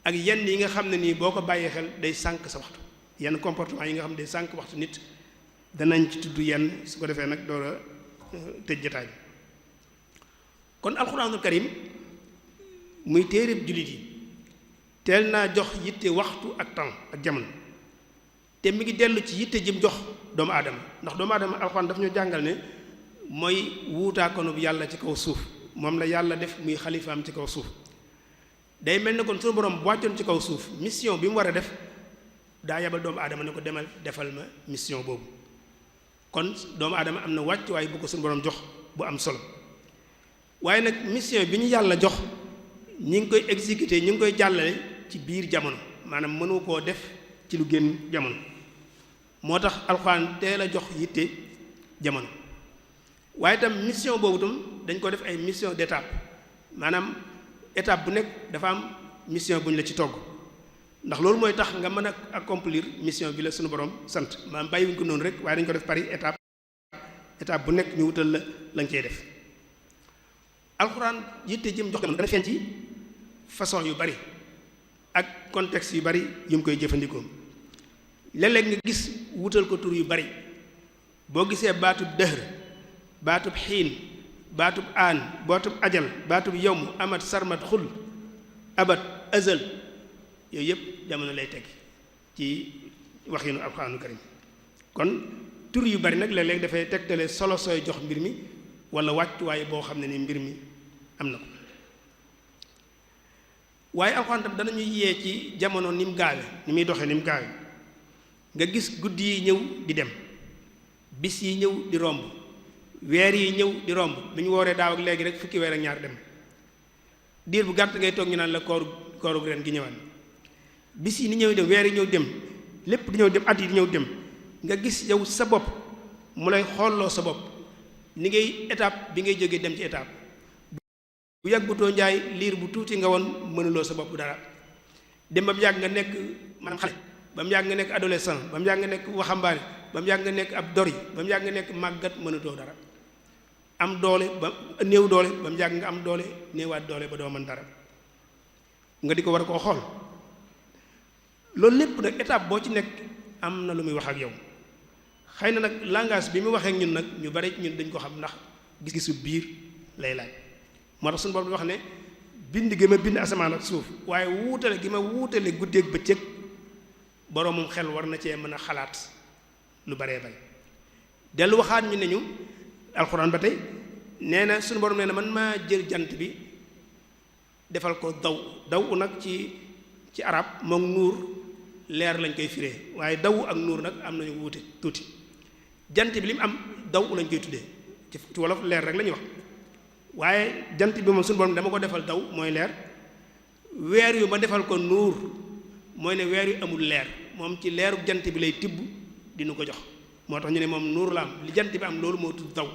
ak yenn yi nga xam ne nii boo ko bàyyee xel day sànq sa waxtu yenn comportement yi nga xam ne day sànq waxtu nit danañ ci tudd yenn su ko defee nag door a tëj jotaay bi kon alxuraanul karim muy téereb jullit yi teel naa jox yitte waxtu ak temps ak jamono te mi ngi dellu ci yitte jëm jox doomu aadama ndax doomu aadama alxuraan daf ñu jàngal ne mooy wuutaakoonu bu yàlla ci kaw suuf moom la yàlla def muy xalifaam ci kaw suuf day mel ne kon suñu borom bu wàccoon ci kaw suuf mission bi mu war a def daa yabal doomu aadama ne ko demal defal ma mission boobu kon doomu aadama am na wàccuwaay bu ko suñu borom jox bu am solo waaye nag mission bi ñu yàlla jox ñi ngi koy exécuter ñi ngi koy jàllale ci biir jamono maanaam mënu koo def ci lu génn jamono moo tax alxuraan teel a jox yitte jamono waaye itam mission boobu tam dañ ko def ay mission d'étape maanaam étape bu nekk dafa am mission bu ñu la ci togg ndax loolu mooy tax nga mën a accomplir mission bi la suñu borom sant maanaam bàyyiwuñ ko noonu rek waaye dañ ko def par étape bu nekk ñu wutal la la nga cey def alxuraan yitte jëm jox jamono dana feeñ ci façon yu bari ak contexte yu bari yu mu koy jëfandikoo léeg-léeg nga gis wutal ko tur yu bari boo gisee baatub dëhr baatub xiin baatub aan baatub ajal baatub yowm amat sarmat xul abat azal yooyu yëpp jamono lay teg ci waxinu alxuraanu karim kon tur yu bari nag léeg-léeg dafay tegtale solo sooy jox mbir mi wala wàccuwaay boo xam ne ni mbir mi am na ko waaye alxuraan tam danañuy yee ci jamono ni mu gaawe ni muy doxee ni mu gaawe nga gis guddi yi ñëw di dem bis yi ñëw di romb weer yi ñëw di romb bi ñu wooree daaw ak léegi rek fukki weer ak ñaar dem diir bu gàtt ngay toog ñu naan la kooru ren gi ñëwaat bis yi ni ñëw dem weer yi ñëw dem lépp di ñëw dem at yi di ñëw dem nga gis yow sa bopp mu lay xoolloo sa bopp ni ngay étape bi ngay jógee dem ci étape bu yàggutoo njaay liir bu tuuti nga woon mënuloo sa bopp dara dem ba mu yàgg nga nekk maanaam xale ba mu yàgg nga nekk adolescent ba mu yàgg nga nekk waxambaane ba mu yàgg nga nekk ab dori ba mu yàgg nga nekk màggat mënatoo dara am doole ba néew doole ba mu yàgg nga am doole néewaat doole ba doo mën dara nga di ko war a koo xool loolu lépp nag étape boo ci nekk am na lu muy wax ak yow xëy na nag langage bi mu waxee ak ñun nag ñu bari ñun dañ ko xam ndax gis-gisu biir lay laaj moo tax suñu borom di wax ne bind gi ma bind asamaan ak suuf waaye wuutale gi ma wuutale guddeeg bëccëg boroomum xel war na cee mën a xalaat lu baree bari dellu waxaat ñu ne ñu alxuraan ba tey nee na suñu borom nee na man maa jël jant bi defal ko daw nag ci arab moom nuur leer lañ koy firee waaye daw ak nuur nag am nañu wuute tuuti jant bi li mu am daw lañ koy tuddee ci wolof leer rek la ñuy wax waaye jant bi moom suñu borom dama ko defal daw mooy leer weer yu ma defal ko nuur mooy ne weer yu amul leer moom ci leeru jant bi lay tibb dinu ko jox moo tax ñu ne moom nuur la am li jant bi am loolu moo tudd daw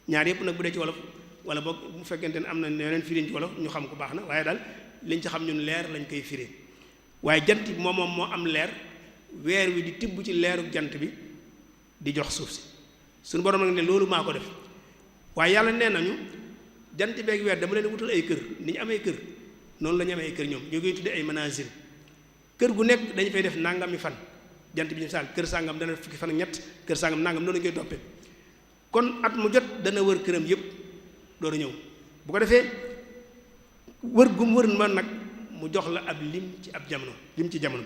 ñaar yëpp nag bu dee ci wolof wala boog bu fekkente ne am na yeneen firiñ ci wolof ñu xam ko baax na waaye daal liñ ci xam ñun leer lañ koy firee waaye jant bi moom moo am leer weer wi di tibb ci leeru jant bi di jox suuf si suñu borom nag ne loolu maa ko def waaye yàlla nee nañu jant beeg weer dama leen wutal ay kër ni ñu amee kër noonu la ñu amee ay kër ñoom ñoo koy tuddee ay manazil kër gu nekk dañu fay def nangami fan jant bi ñu saal kër sàngam dana fukki fan ak ñett kër sàngam nangam noonu lañu koy toppee kon at mu jot dana wër këram yépp door a ñëw bu ko defee wër gum wër ma nag mu jox la ab lim ci ab jamono lim ci jamono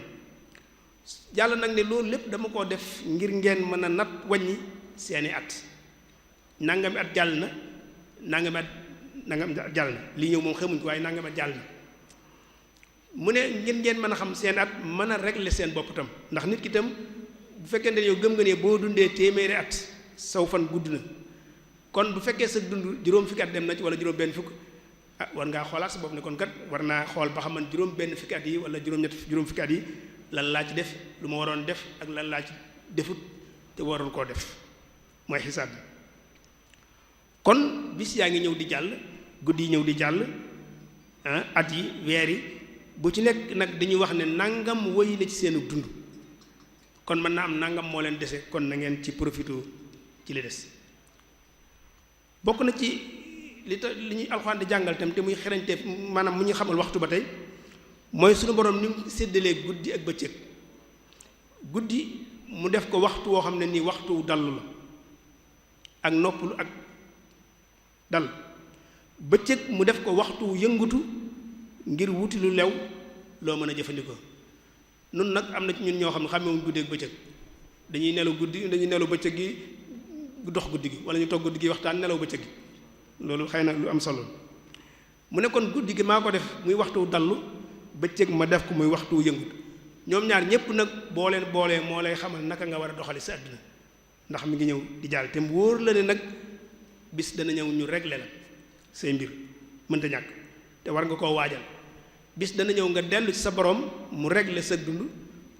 yàlla nag ne loolu lépp dama koo def ngir ngeen mën a nat wàññi seeni at nangami at jàll na nangami at jàll na lii ñëw moom xamuñ ko waaye nangami at jàll na mu ne ngeen mën a xam seen at mën a régler seen bopp tam ndax nit ki tam bu fekkente ne yow gëm nga ne boo dundee téeméeri at saw fan gudd na kon bu fekkee sa dund juróom fukki at dem na ci wala juróom benn fukk war ngaa xoolaat sa bopp ne kon kat war naa xool ba xam man juróom benn fukki at yi wala juróom fukki at yi lan laa ci def lu ma waroon def ak lan laa ci defut te waroon koo def mooy xisaab bi kon bis yaa ngi ñëw di jàll guddi yi ñëw di jàll at yi weer yi bu ci nekk nag dañuy wax ne nangam wëy na ci seenu dund kon mën naa am nangam moo leen dese kon na ngeen ci profité ci li des bokk na ci li ñuy alxuraan di jàngal tam te muy xerañte maanaam mu ñu xamal waxtu ba tey mooy suñu borom ni mu séddalee guddi ak bëccëg guddi mu def ko waxtu woo xam ne nii waxtu dallu la ak noppalu ak dal bëccëg mu def ko waxtu yëngutu ngir wuti lu lew loo mën a jëfandikoo nun nag am na ci ñun ñoo xam ne xamewuñ guddi ak bëccëg dañuy nelaw guddi dañuy nelaw bëccëg gi dox guddi gi wala ñu toog guddi gi waxtaan nelaw bëccëg gi loolu xëy na lu am solo mu ne kon guddi gi maa ko def muy waxtu dallu bëccëg ma def ko muy waxtu yëngut ñoom ñaar ñépp nag boo leen boolee moo lay xamal naka nga war a doxali sa àdduna ndax mi ngi ñëw di jàll te mu wóor la ne nag bis dana ñëw ñu régler la say mbir mënta ñàkk te war nga koo waajal bis dana ñëw nga dellu ci sa borom mu régler sa dund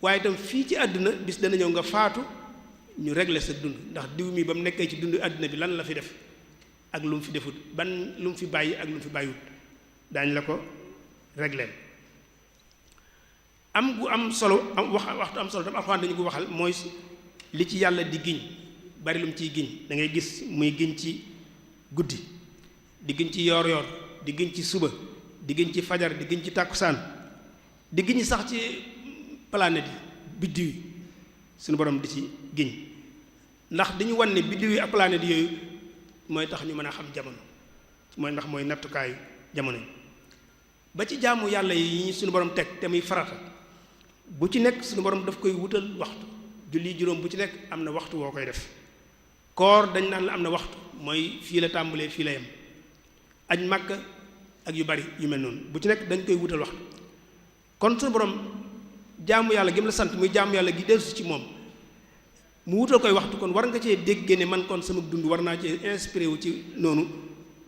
waaye itam fii ci àdduna bis dana ñëw nga faatu ñu régler sa dund ndax diw mi ba mu nekkee ci dund àdduna bi lan la fi def ak lu mu fi defut ban lu mu fi bàyyi ak lu mu fi bàyyiwut daañ la ko régler am gu am solo waxtu am solo tam alxuraan dañu ko waxal mooy li ci yàlla di giñ bari lu mu ciy giñ da ngay gis muy giñ ci guddi di giñ ci yoor yoor di giñ ci suba di giñ ci fajar di giñ ci tàkkusaan di giñ sax ci planète yi biddiw yi suñu borom di ci giñ ndax dañu wan ne biddiw yi ak planète yooyu mooy tax ñu mën a xam jamono mooy ndax mooy nattukaayu jamono yi ba ci jaamu yàlla yi ñu suñu borom teg te muy farata bu ci nekk suñu borom daf koy wutal waxtu julli juróom bu ci nekk am na waxtu woo koy def koor dañ naan la am na waxtu mooy fii la tàmbalee fii la yem aj Makka ak yu bari yu mel noonu bu ci nekk dañ koy wutal waxtu kon suñu borom jaamu yàlla gi mu la sant muy jaamu yàlla gi dellusi ci moom mu wutal koy waxtu kon war nga cee dégg ne man kon sama dund war naa cee inspiré wu ci noonu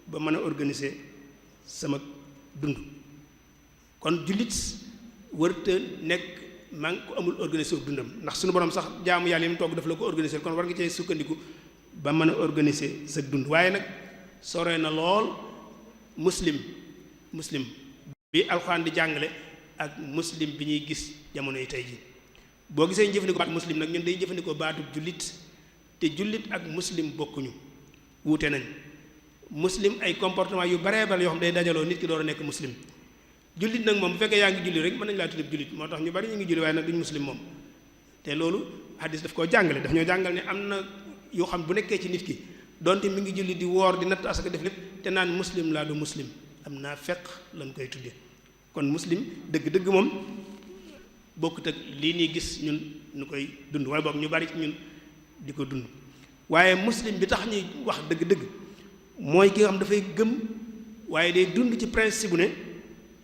ba mën a organiser sama dund kon jullit wërta nekk maa ngi ko amul organiser wu dundam ndax suñu borom sax jaamu yàlla yi mu togg daf la ko organiser kon war nga cee sukkandiku ba mën a organiser sa dund waaye nag sore na lool muslim bi alxuraan di jàngale ak muslim bi ñuy gis jamono yi tey ji boo gisee ñu jëfandikoo baatu muslim nag ñun day jëfandikoo baatu jullit te jullit ak muslim bokkuñu wuute nañ muslim ay comportement yu baree bare yoo xam day dajaloo nit ki door a nekk muslim jullit nag moom bu fekkee yaa ngi julli rek mën nañu laa tuddee jullit moo tax ñu bari ñu ngi julli waaye nag duñ muslim moom te loolu hadis daf koo jàngale daf ñoo jàngal ne am na yoo xam bu nekkee ci nit ki donte mi ngi julli di woor di natt asaka def lépp te naan muslim laa du muslim am naa fekk lañ koy tuddee kon muslim dëgg-dëgg moom bokkut ak lii nii gis ñun ñu koy dund wala boog ñu bari ci ñun di ko dund waaye muslim bi tax ñuy wax dëgg-dëgg mooy ki nga xam dafay gëm waaye day dund ci principe bu ne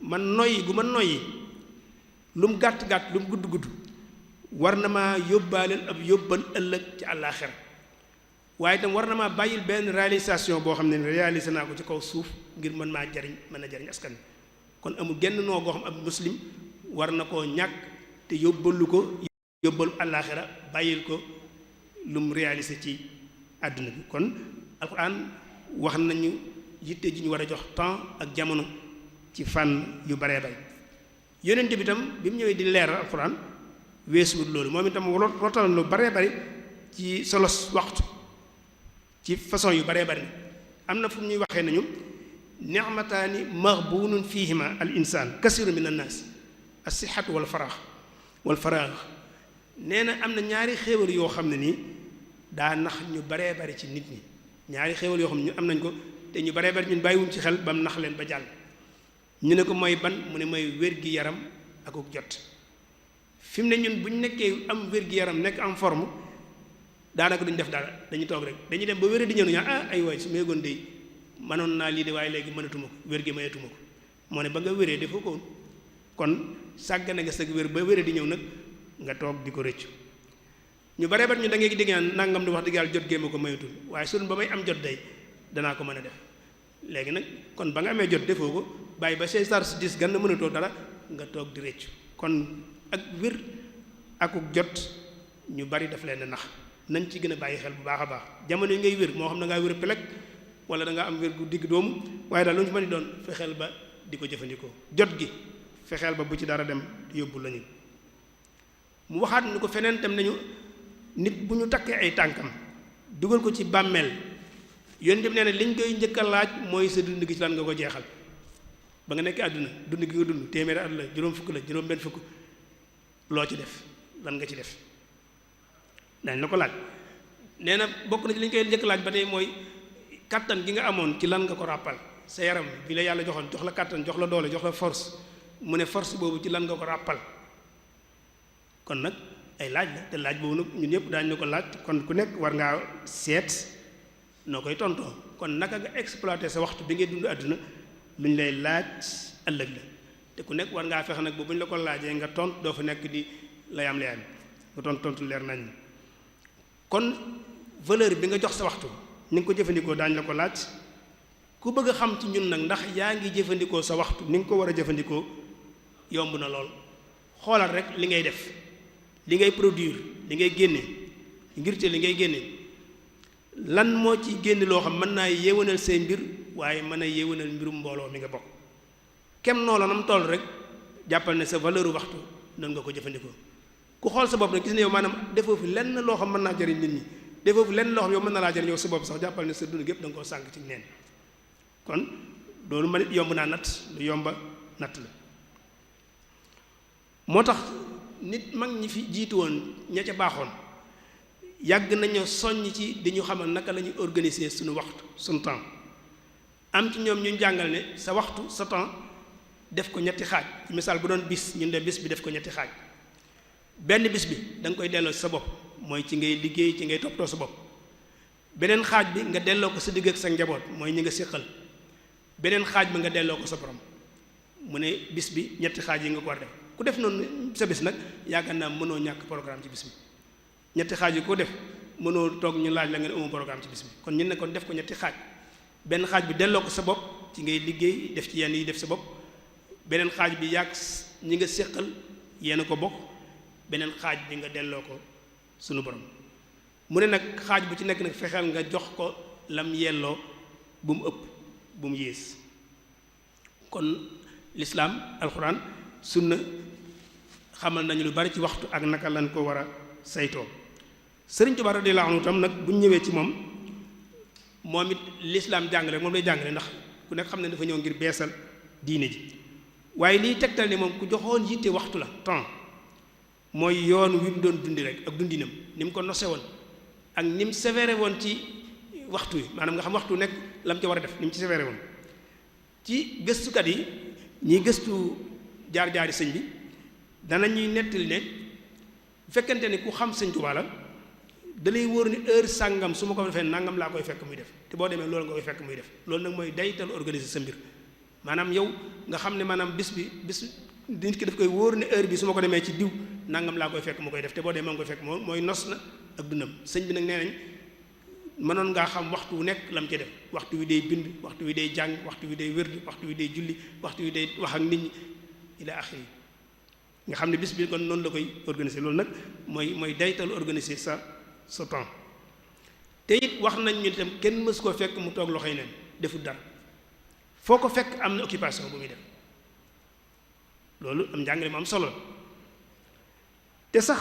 man noyyi gu ma noyyi lu mu gàtt-gàtt lu mu gudd-gudd war na maa yóbbaaleel ab yóbbal ëllëg ci àllaaxira waaye itam war na maa bàyyil benn réalisation boo xam ne réalisé naa ko ci kaw suuf ngir mën maa jariñ mën a jariñ askan kon amul genn noo goo xam ab muslim war na koo ñàkk te yóbbalu ko yóbbalu àllaaxira bàyyil ko lu mu réalisé ci àdduna bi kon alxuraan wax nañu yitte ji ñu war a jox temps ak jamono ci fànn yu baree bay yonent bi itam bi mu ñëwee di leeral alxuraan weesuwut loolu moom itam rotal lu baree bari ci solos waxtu ci façon yu baree bari am na fu ñuy waxee nañu ni'mataani maghbunun fihima al insaan kasiru min annaas as-sihhatu wal faraax nee na am na ñaari xéewal yoo xam ne nii daa nax ñu baree bari ci nit ñi ñaari xéewal yoo xam ne ñu am nañ ko te ñu baree bari ñun bàyyiwuñ ci xel ba mu nax leen ba jàll ñu ne ko mooy ban mu ne mooy wér-gi-yaram akuk jot fi mu ne ñun bu ñu nekkee am wér-gi-yaram nekk en forme daanaka duñ def dara dañuy toog rek dañuy dem ba wér di ñëw ñu ay waay su ma yëgoon de mënoon naa lii de waaye léegi mënatuma ko wér gi mayatuma ko moo ne ba nga wéree defoo ko woon kon sàggane nga sag wér ba wéree di ñëw nag nga toog di ko rëccu ñu baree bari ñu da ngay dégg naan nangam di wax dëgg yàlla jot géema ko mayatul waaye sun ba may am jot day danaa ko mën a def léegi nag kon ba nga amee jot defoo ko bàyyi ba say sar si dis gan na mënatoo dara nga toog di rëccu kon ak wér akuk jot ñu bari daf leen nax nañ ci gën a bàyyi xel bu baax a baax jamono yi ngay wér moo xam da ngaa wér pelek wala da ngaa am wér gu digg doomu waaye daal lu ñu ci mën di doon fexeel ba di ko jëfandikoo jot gi fexeel ba bu ci dara dem yóbbu lañu mu waxaat ni ko feneen tam nañu nit bu ñu takkee ay tànkam dugal ko ci bàmmeel yoon dem nee na liñ koy njëkk a laaj mooy sa dund gi ci lan nga ko jeexal ba nga nekk àdduna dund gi nga dund téeméeri at la juróom fukk la juróom benn fukk loo ci def lan nga ci def dañ la ko laaj nee na bokk na ci li ñu koy njëkk laaj ba tey mooy kattan gi nga amoon ci lan nga ko ràppal sa yaram bi la yàlla joxoon jox la kattan jox la doole jox la force mu ne force boobu ci lan nga ko ràppal kon nag ay laaj la te laaj boobu nag ñun ñëpp daañu ko laaj kon ku nekk war ngaa seet noo koy tontoo kon naka nga exploité sa waxtu bi ngay dund àdduna lu ñu lay laaj ëllëg la te ku nekk war ngaa fexe nag bu ñu la ko laajee nga tont doo fa nekk di layam nga tontu leer nañ kon valeur bi nga jox sa waxtu ni nga ko jëfandikoo daañu la ko laaj ku bëgg a xam ci ñun nag ndax yaa ngi jëfandikoo sa waxtu ni nga ko war a jëfandikoo yomb na lool xoolal rek li ngay def li ngay produire li ngay génne ngir te li ngay génne lan moo ci génne loo xam mën naa yéwénal say mbir waaye mën a yéwénal mbirum mbooloo mi nga bokk kem noonu nam toll rek jàppal ne sa valeur waxtu noonu nga ko jëfandikoo ku xool sa bopp nag gis ne yow maanaam defoo fi lenn loo xam mën naa jëriñ nit ñi defoo fi lenn loo xam yow mën na laa jëriñ yow sa bopp sax jàppal ne sa dund gépp da nga koo sànk ci neen kon loolu ma nit yomb naa natt lu yomba natt la moo tax nit mag ñi fi jiitu woon ña ca baaxoon yàgg nañu soññ ci di ñu xamal naka la ñuy organiser suñu waxtu suñu temps am ci ñoom ñu jàngal ne sa waxtu sa temps def ko ñetti xaaj ci misaal bu doon bis ñun de bis bi def ko ñetti xaaj benn bis bi da nga koy delloo sa bopp mooy ci ngay liggéey ci ngay toppatoo sa bopp beneen xaaj bi nga delloo ko sa digg ak sa njaboot mooy ñi nga séqal beneen xaaj bi nga delloo ko sa borom mu ne bis bi ñetti xaaj yi nga ko war def ku def noonu sa bis nag yaakaar naa mënoo ñàkk programme ci bis bi ñetti xaaj yi ko def mënoo toog ñu laaj la nga ne amoo programme ci bis bi kon ñun ne kon def ko ñetti xaaj benn xaaj bi delloo ko sa bopp ci ngay liggéey def ci yenn yi def sa bopp beneen xaaj bi yàgg ñi nga séqal yéen a ko bokk beneen xaaj bi nga delloo ko sunu borom mu ne nag xaaj bu ci nekk nag fexeel nga jox ko lam yelloo bu mu ëpp bu mu yées kon lislaam alxuraan sunna xamal nañu lu bari ci waxtu ak naka lañ ko war a saytoo Sëriñ Tuubaa radiyallaahu anhu tam nag bu ñu ñëwee ci moom it lislaam jàngale moom lay jàngale ndax ku nekk xam ne dafa ñëw ngir beesal diine ji waaye liy tegtal ne moom ku joxoon yitte waxtu la temps mooy yoon wi mu doon dundi rek ak dundinam ni mu ko nose woon ak ni mu sévère woon ci waxtu yi maanaam nga xam waxtu nekk la mu ci war a def ni mu ci sévère woon ci gëstukat yi ñiy gëstu jaar-jaari sëñ bi danañuy nettali ne bu fekkente ni ku xam Sëñ Tuubaa la da lay wóor ni heure sàngam su ma ko defee nangam laa koy fekk muy def te boo demee loolu nga koy fekk muy def loolu nag mooy daytal organiser sa mbir maanaam yow nga xam ne maanaam bis nit ki daf koy wóor ne heure bi su ma ko demee ci diw nangam laa koy fekk mu koy def te boo demee ma ngi koy fekk mooy nos na ak dundam sëñ bi nag nee nañ mënoon ngaa xam waxtu wu nekk lam ci def waxtu wi day bind waxtu wi day jàng waxtu wi day wérd waxtu wi day julli waxtu wi day wax ak nit ñi ila axiri nga xam ne bis bi kon noonu la koy organiser loolu nag mooy daytal organiser sa temps te it wax nañ ñu itam kenn mës koo fekk mu toog loxoy neen deful dara foo ko fekk am na occupation bu muy def loolu am njàngale mu am solo te sax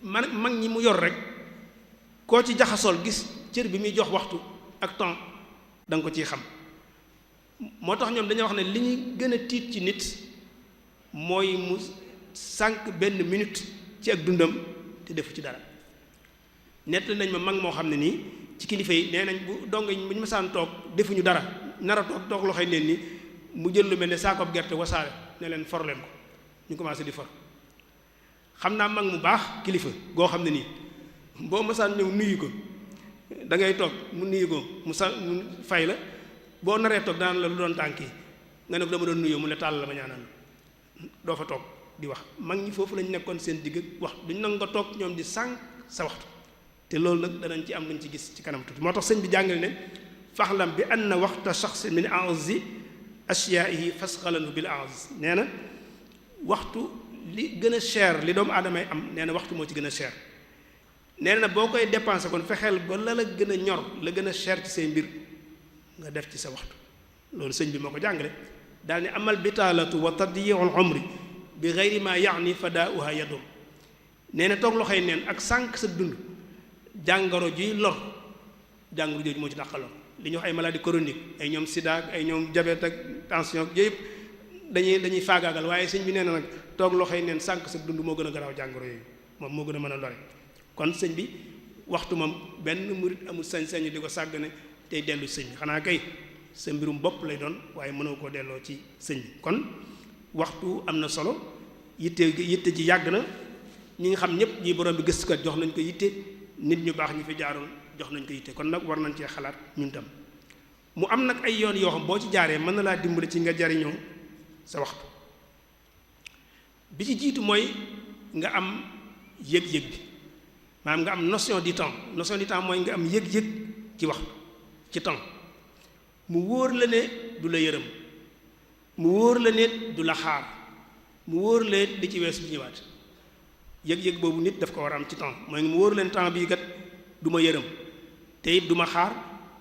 mag ñi mu yor rek koo ci jaxasool gis cër bi muy jox waxtu ak temps da nga ko ciy xam moo tax ñoom dañoo wax ne li ñuy gën a tiit ci nit mooy mu sànq benn minute ci ak dundam te defu ci dara nettali nañ ma mag moo xam ne nii ci kilifa yi nee nañ bu dong bu ñu masaan toog defuñu dara nar a toog loxoy neen ni mu jël lu mel ne saakoob gerte wasaare ne leen for leen ko ñu commencé di for xam naa mag mu baax kilifa goo xam ne nii boo masaan ñëw nuyu ko da ngay toog mu nuyu ko mu fay la boo naree toog daan la lu doon tànk yi nga ne ko dama doon nuyoo mu ne tàll la ma ñaanal doo fa toog di wax mag ñi foofu lañ nekkoon seen digg wax duñ nag nga toog ñoom di sànq sa waxtu te loolu nag danañ ci am luñ ci gis ci kanam tuuti moo tax sëñ bi jàngale ne faxlam bi anna waxta shaxsin min a'zi ashyaa'ihi fasxalanhu bil a'z nee na waxtu li gën a cher li doomu aadamay am nee na waxtu moo ci gën a cher nee na boo koy dépensé kon fexeel ba la gën a ñor la gën a cher ci say mbir nga def ci sa waxtu loolu sëñ bi moo ko jàngale daal ni amal bitaalatu wa tadyi'ul umri bi ghayri ma ya'ni fadaa'uha yadur nee na toog loxoy neen ak sànq sa dund jàngoro juy lor jàngoro jooju moo ci dàqaloo li ñuy wax ay maladie chronique ay ñoom sida ak ay ñoom diabète ak tension ak yooyu yëpp dañuy faagaagal waaye sëñ bi nee na nag toog loxoy neen sànq sa dund moo gën a garaaw jàngoro yooyu moom moo gën a mën a lore kon sëñ bi waxtu moom benn murit amul sañ-sañu di ko sàggane tey dellu sëñ bi xanaa kay sa mbirum bopp lay doon waaye mënoo koo delloo ci sëñ bi kon waxtu am na solo yitte ji yàgg na ñi nga xam ñëpp ñi borom bi gëstukat jox nañ ko yitte nit ñu baax ñi fi jaaroon jox nañ ko yitte kon nag war nañ cee xalaat ñun tam mu am nag ay yoon yoo xam boo ci jaaree mën na laa dimbali ci nga jariñoo sa waxtu bi ci jiitu mooy nga am yëg-yëg bi maanaam nga am notion du temps mooy nga am yëg-yëg ci waxtu ci temps mu wóor la ne du la yërëm mu wóor la ne du la xaar mu wóor la di ci weesu bi ñëwaat yëg-yëg boobu nit daf ko war a am ci temps mooy mu wóor leen temps bii kat du ma yërëm te it du ma xaar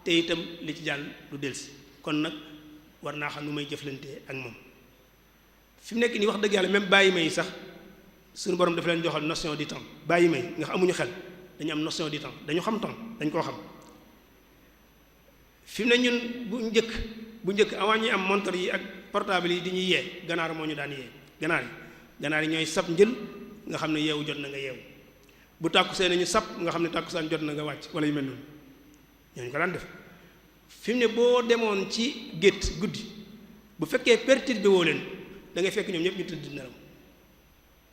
te itam li ci jàll du delsi kon nag war naa xam nu may jëflante ak moom fi mu nekk nii wax dëgg yàlla même bàyyi may sax suñu borom dafa leen joxal notion du temps bàyyi may nga xam amuñu xel dañu am notion du temps dañu xam temps dañ koo xam fi mu ne ñun bu njëkk avant ñuy am montre yi ak portable yi di ñuy yee ganaar moo ñu daan yee ganaar yi ñooy sab njël nga xam ne yeewu jot na nga yeewu bu tàkkusee nañu sab nga xam ne tàkkusaan jot na nga wàcc wala yu mel noonu ñooñu ko daan def fi mu ne boo demoon ci gétt guddi bu fekkee perturbé woo leen da ngay fekk ñoom ñëpp ñu tëdd nelaw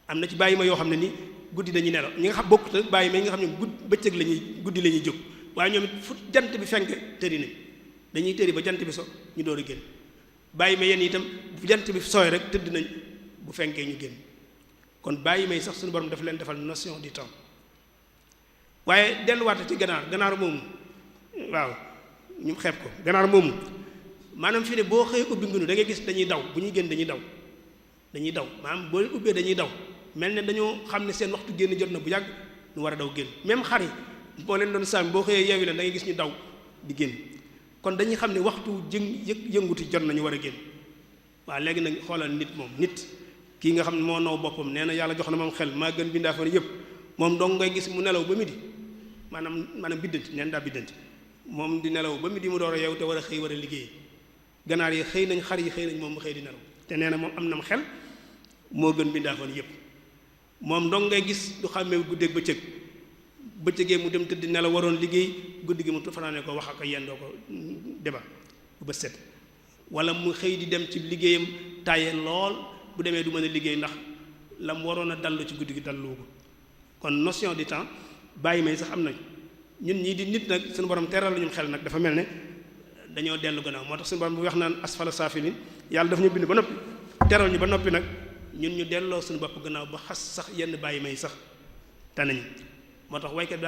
am na ci bàyyi ma yoo xam ne ni guddi dañuy nelaw ñi nga xam bokkut ak bàyyi ma yi nga xam ne bëccëg guddi la ñuy jóg waaye ñoom it fu jant bi fenk tëri nañ dañuy tëri ba jant bi so ñu door a génn bàyyi ma yenn itam bu jant bi sooy rek tëdd nañ bu fenkee ñu génn kon bàyyi may sax suñu borom dafa leen defal notion du temps waaye delluwaate ci ganaar moomu waaw ñu xeeb ko ganaar moomu maanaam fi ne boo xëyee ubbi ngunu da ngay gis dañuy daw bu ñuy génn dañuy daw maanaam boo ubbee dañuy daw mel ne dañoo xam ne seen waxtu génn jot na bu yàgg ñu war a daw génn même xar yi boo leen doon sàmm boo xëyee yeewi leen da ngay gis ñu daw di génn kon dañuy xam ne waxtu yënguti jot nañu war a génn waaw léegi nag xoolal nit moom nit kii nga xam ne moo naw boppam nee na yàlla jox na moom xel maa gën bindaa fa yëpp moom dong ngay gis mu nelaw ba midi maanaam biddanti neen daa biddanti moom di nelaw ba midi mu door a yeew te war a xëy war a liggéey ganaar yi xëy nañ xar yi xëy nañ moom mu xëy di nelaw te nee na moom am na xel moo gën bindaa fa yëpp moom dong ngay gis du xàmmee guddeeg bëccëgee mu dem tëdd nelaw waroon liggéey guddi gi mu fanaane ko wax ak yendoo ko débat bu bët set wala mu xëy di dem ci liggéeyam tàyyee lool bu demee du mën a liggéey ndax la mu waroon a dallu ci guddi gi dallu ko kon notion du temps bàyyi may sax am nañ ñun ñii di nit nag suñu borom teral la ñu xel nag dafa mel ne dañoo dellu gannaaw moo tax suñu borom bu wax naan asfala saafilin yàlla daf ñu bind ba noppi teral ñu ba noppi nag ñun ñu delloo suñu bopp gannaaw ba xas sax yenn bàyyi may sax tanañu moo tax waykat bi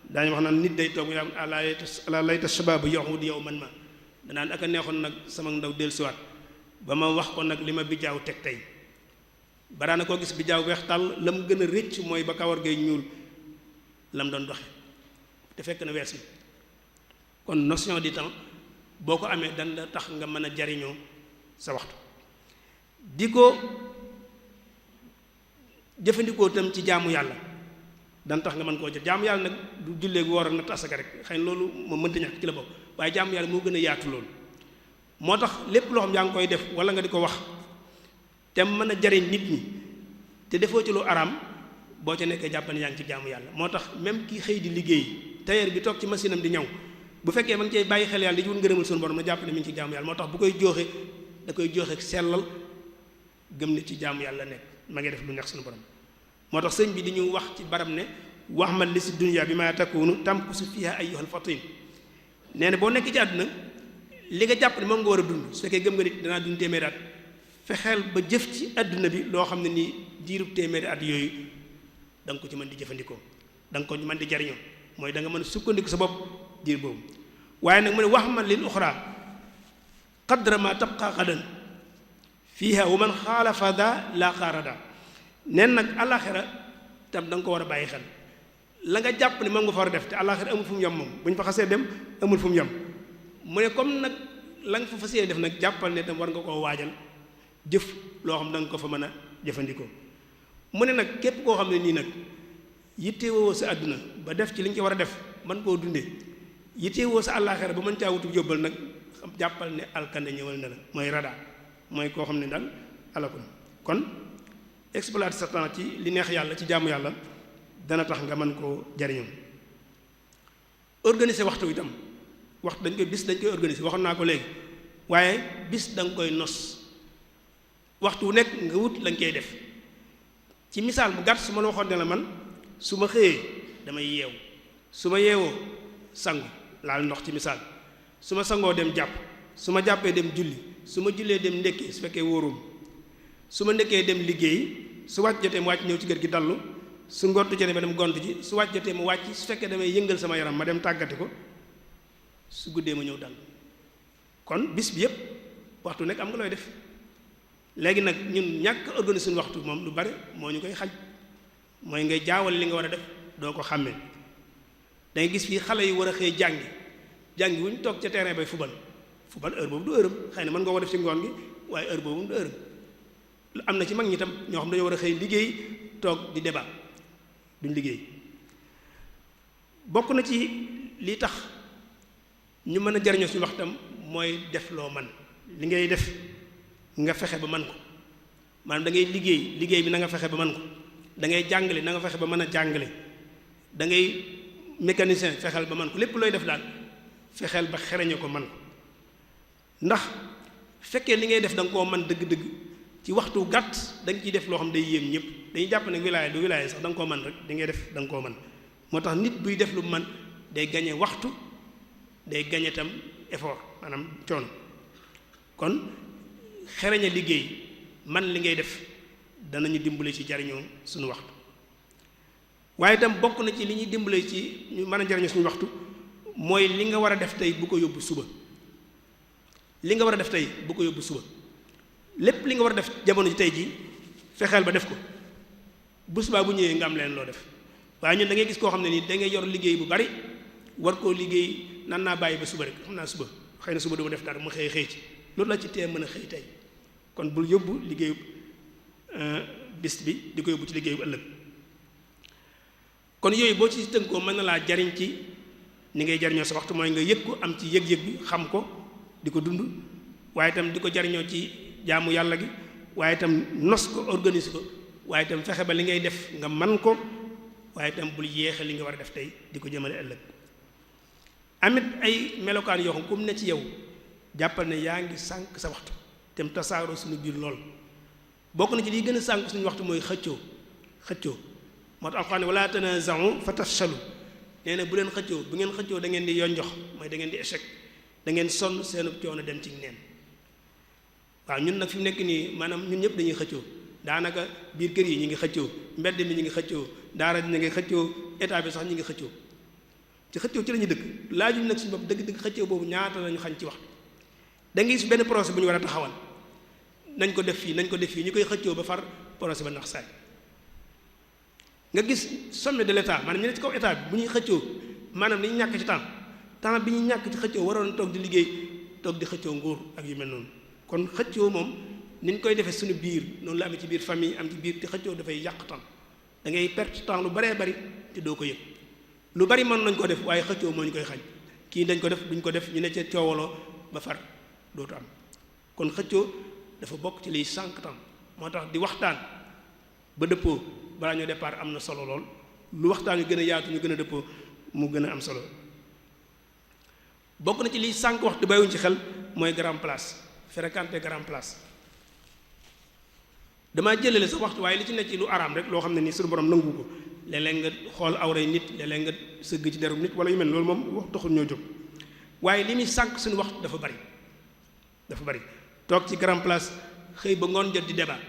daañu wax naan nit day toog yaa ala layta shababu yahud yow man ma danaan ak a neexoon nag sama ndaw dellusiwaat ba ma wax ko nag li ma bijaaw teg tey baraana koo gis bijaaw weex tàll la mu gën a rëcc mooy ba kawar gay ñuul la mu doon doxe te fekk na wees mi kon notion du temps boo ko amee dan la tax nga mën a jariñoo sa waxtu di ko jëfandikoo tam ci jaamu yàlla dan tax nga mën koo jël jaamu yàlla nag du jullee gu war a natt asaka rek xëy na loolu moom mënta ñàkk ci la bokk waaye jaamu yàlla moo gën a yaatu loolu moo tax lépp loo xam yaa ngi koy def wala nga di ko wax te mën a jariñ nit ñi te defoo ci lu araam boo ca nekkee jàpp ne yaa ngi ci jaamu yàlla moo tax même kii xëy di liggéey tailleur bi toog ci machine am di ñaw bu fekkee ma ngi cay bàyyi xel yàlla di wut ngërëmal suñu borom na jàpp ne mi ngi ci jaamu yàlla moo tax bu koy jooxe da koy jooxe sellal gëm ne ci jaamu yàlla nekk ma ngi def lu neex suñu borom moo tax sëñ bi di ñu wax ci barab ne wax ma li si dunya bi ma takunu tamkusu fiha ayyuhal fatin nee na boo nekk ci àdduna li nga jàpp ne moom nga war a dund su fekkee gëm nga nit danaa dund téeméeri at fexeel ba jëf ci àdduna bi loo xam ne nii diirub téeméeri at yooyu da nga ko ci mën di jëfandikoo da nga ko mën di jariñoo mooy da nga mën a sukkandiku sa bopp diir boobu waaye nag mu ne wax man lil uxra qadra ma tabqa qadan fiha wa man xaalafa da la xaarada neen nag àllaaxira tam da nga ko war a bàyyi xel la nga jàpp ne moom nga fa war a def te àllaaxira amul fu mu yem moom bu ñu fa xasee dem amul fu mu yem mu ne comme nag la nga fa fas yéene def nag jàppal ne tam war nga koo waajal jëf loo xam da nga ko fa mën a jëfandikoo mu ne nag képp koo xam ne nii nag yittewoo sa àdduna ba def ci li nga ci war a def mën koo dundee yittewoo sa àllaaxira ba mën caa wutu yóbbal nag jàppal ne alkande ñëwal na la mooy rada mooy koo xam ne daal alakun kon exploiter sa temps ci li neex yàlla ci jaamu yàlla dana tax nga mën koo jariñoo organiser waxtu itam waxtu dañ koy organiser waxoon naa ko léegi waaye bis da nga koy nos waxtu wu nekk nga wut lañ koy def ci misaal bu gàtt su ma la waxoon ne la man su ma xëyee damay yeewu su ma yeewoo sangu laal ndox ci misaal su ma sangoo dem jàpp su ma jàppee dem julli su ma jullee dem ndekkee su fekkee wóorum su ma ndekkee dem liggéey su wàcc jotee mu wàcc ñëw ci kër gi dallu su ngont jotee ma dem gont ji su wàcc jotee mu wàcc su fekkee damay yëngal sama yaram ma dem tàggati ko su guddee ma ñëw dal kon bis bi yépp waxtu nekk am nga looy def léegi nag ñun ñàkk organiser suñu waxtu moom lu bari moo ñu koy xaj mooy ngay jaawale li nga war a def doo ko xàmmee da ngay gis fii xale yu war a xëy jàngi wu ñu toog ca terrain bay fubal heure boobu du heuram xëy na mën nga ko def ci ngoon gi waaye heure boobu du heuram am na ci mag ñi tam ñoo xam dañoo war a xëy liggéey toog di débat duñ liggéey bokk na ci li tax ñu mën a jariñoo suñu waxtam mooy def loo man li ngay def nga fexe ba man ko maanaam da ngay liggéey bi na nga fexe ba man ko da ngay jàngale na nga fexe ba mën a jàngale da ngay mécanicien fexeel ba man ko lépp looy def daal fexeel ba xereñe ko man ko ndax fekkee li ngay def da nga koo man dëgg-dëgg ci waxtu gàtt da nga ciy def loo xam day yéem ñëpp dañuy jàpp ne wilaaya du wilaaya sax da nga koo man rek di ngay def da nga koo man moo tax nit buy def lu man day gañe waxtu day gañe tam effort maanaam coono kon xereñ a liggéey man li ngay def danañu dimbale ci jariñoo suñu waxtu waaye itam bokk na ci li ñuy dimbale ci ñu mën a jariñoo suñu waxtu mooy li nga war a def tey bu ko yóbbu suba li nga war a def tey bu ko yóbbu suba lépp li nga war a def jamono ji tey ji fexeel ba def ko bu subaa bu ñëwee nga am leen loo def waaye ñun da ngay gis koo xam ne nii da ngay yor liggéey bu bari war koo liggéey nan naa bàyyi ba suba rek xam naa suba xëy na suba duma def dara mu xëy ci loolu la ci tee mën a xëy tey kon bul yóbbu liggéeyu bis bi di ko yóbbu ci liggéeyu ëllëg kon yooyu boo ci tënkoo mën na laa jariñ ci ni ngay jariñoo sa waxtu mooy nga yëg ko am ci yëg-yëg bi xam ko di ko dund waaye itam di ko jariñoo ci jaamu yàlla gi waaye itam nos ko organise ko waaye itam fexe ba li ngay def nga man ko waaye itam bul yéexe li nga war a def tey di ko jëmale ëllëg amit ay melokaan yoo xam comme ne ci yow jàppal ne yaa ngi sànq sa waxtu te mu tasaaroo suñu biir lool bokk na ci liy gën a sànq suñu waxtu mooy xëccoo moo tax alxuraan wala tanaza'u fa tafshalu nee na bu leen xëccoo bu ngeen xëccoo da ngeen di yonjox mooy da ngeen di échec da ngeen sonn seenu coono dem ci neen waaw ñun nag fi mu nekk nii maanaam ñun ñëpp dañuy xëccoo daanaka biir kër yi ñu ngi xëccoo mbedd mi ñu ngi xëccoo daara ñu ngi xëccoo état bi sax ñu ngi xëccoo ci xëccoo ci la ñuy dëkk laajuñ nag suñu bopp dëgg-dëgg xëccoo boobu ñaata lañu xañ ci waxtu da ngay gis benn projet bu ñu war a taxawal nañ ko def fii nañ ko def fii ñu koy xëccoo ba far projet ba nax saay nga gis sommet de l'état maanaam ñu ne ci kaw état bi bu ñuy xëccoo maanaam dañuy ñàkk ci temps bi ñuy ñàkk ci xëccoo waroon toog di liggéey toog di xëccoo nguur ak yu mel noonu kon xëccoo moom ni ñu koy defee suñu biir noonu la amee ci biir famille am ci biir te xëccoo dafay yàq temps da ngay perte temps lu baree bari te doo ko yëg lu bari mën nañ ko def waaye xëccoo moo ñu koy xañ kii dañ ko def duñ ko def ñu ne ca coowaloo ba far dootu am kon xëccoo dafa bokk ci liy sànq temps moo tax di waxtaan ba dëppoo balaa ñoo départ am na solo lool lu waxtaan yu gën a yaatu ñu gën a dëppoo mu gën a am solo bokk na ci liy sànq waxtu bàyyiwuñ ci xel mooy grand place fréquenter grand place damaa jëlale sa waxtu waaye li ci nekk ci lu araam rek loo xam ne nii suñu borom nangu ko léeg-léeg nga xool awray nit léeg-léeg nga sëgg ci deru nit wala yu mel loolu moom wax taxul ñoo jóg waaye li muy sànq suñu waxtu dafa bari toog ci grand place xëy ba ngoon jot di débat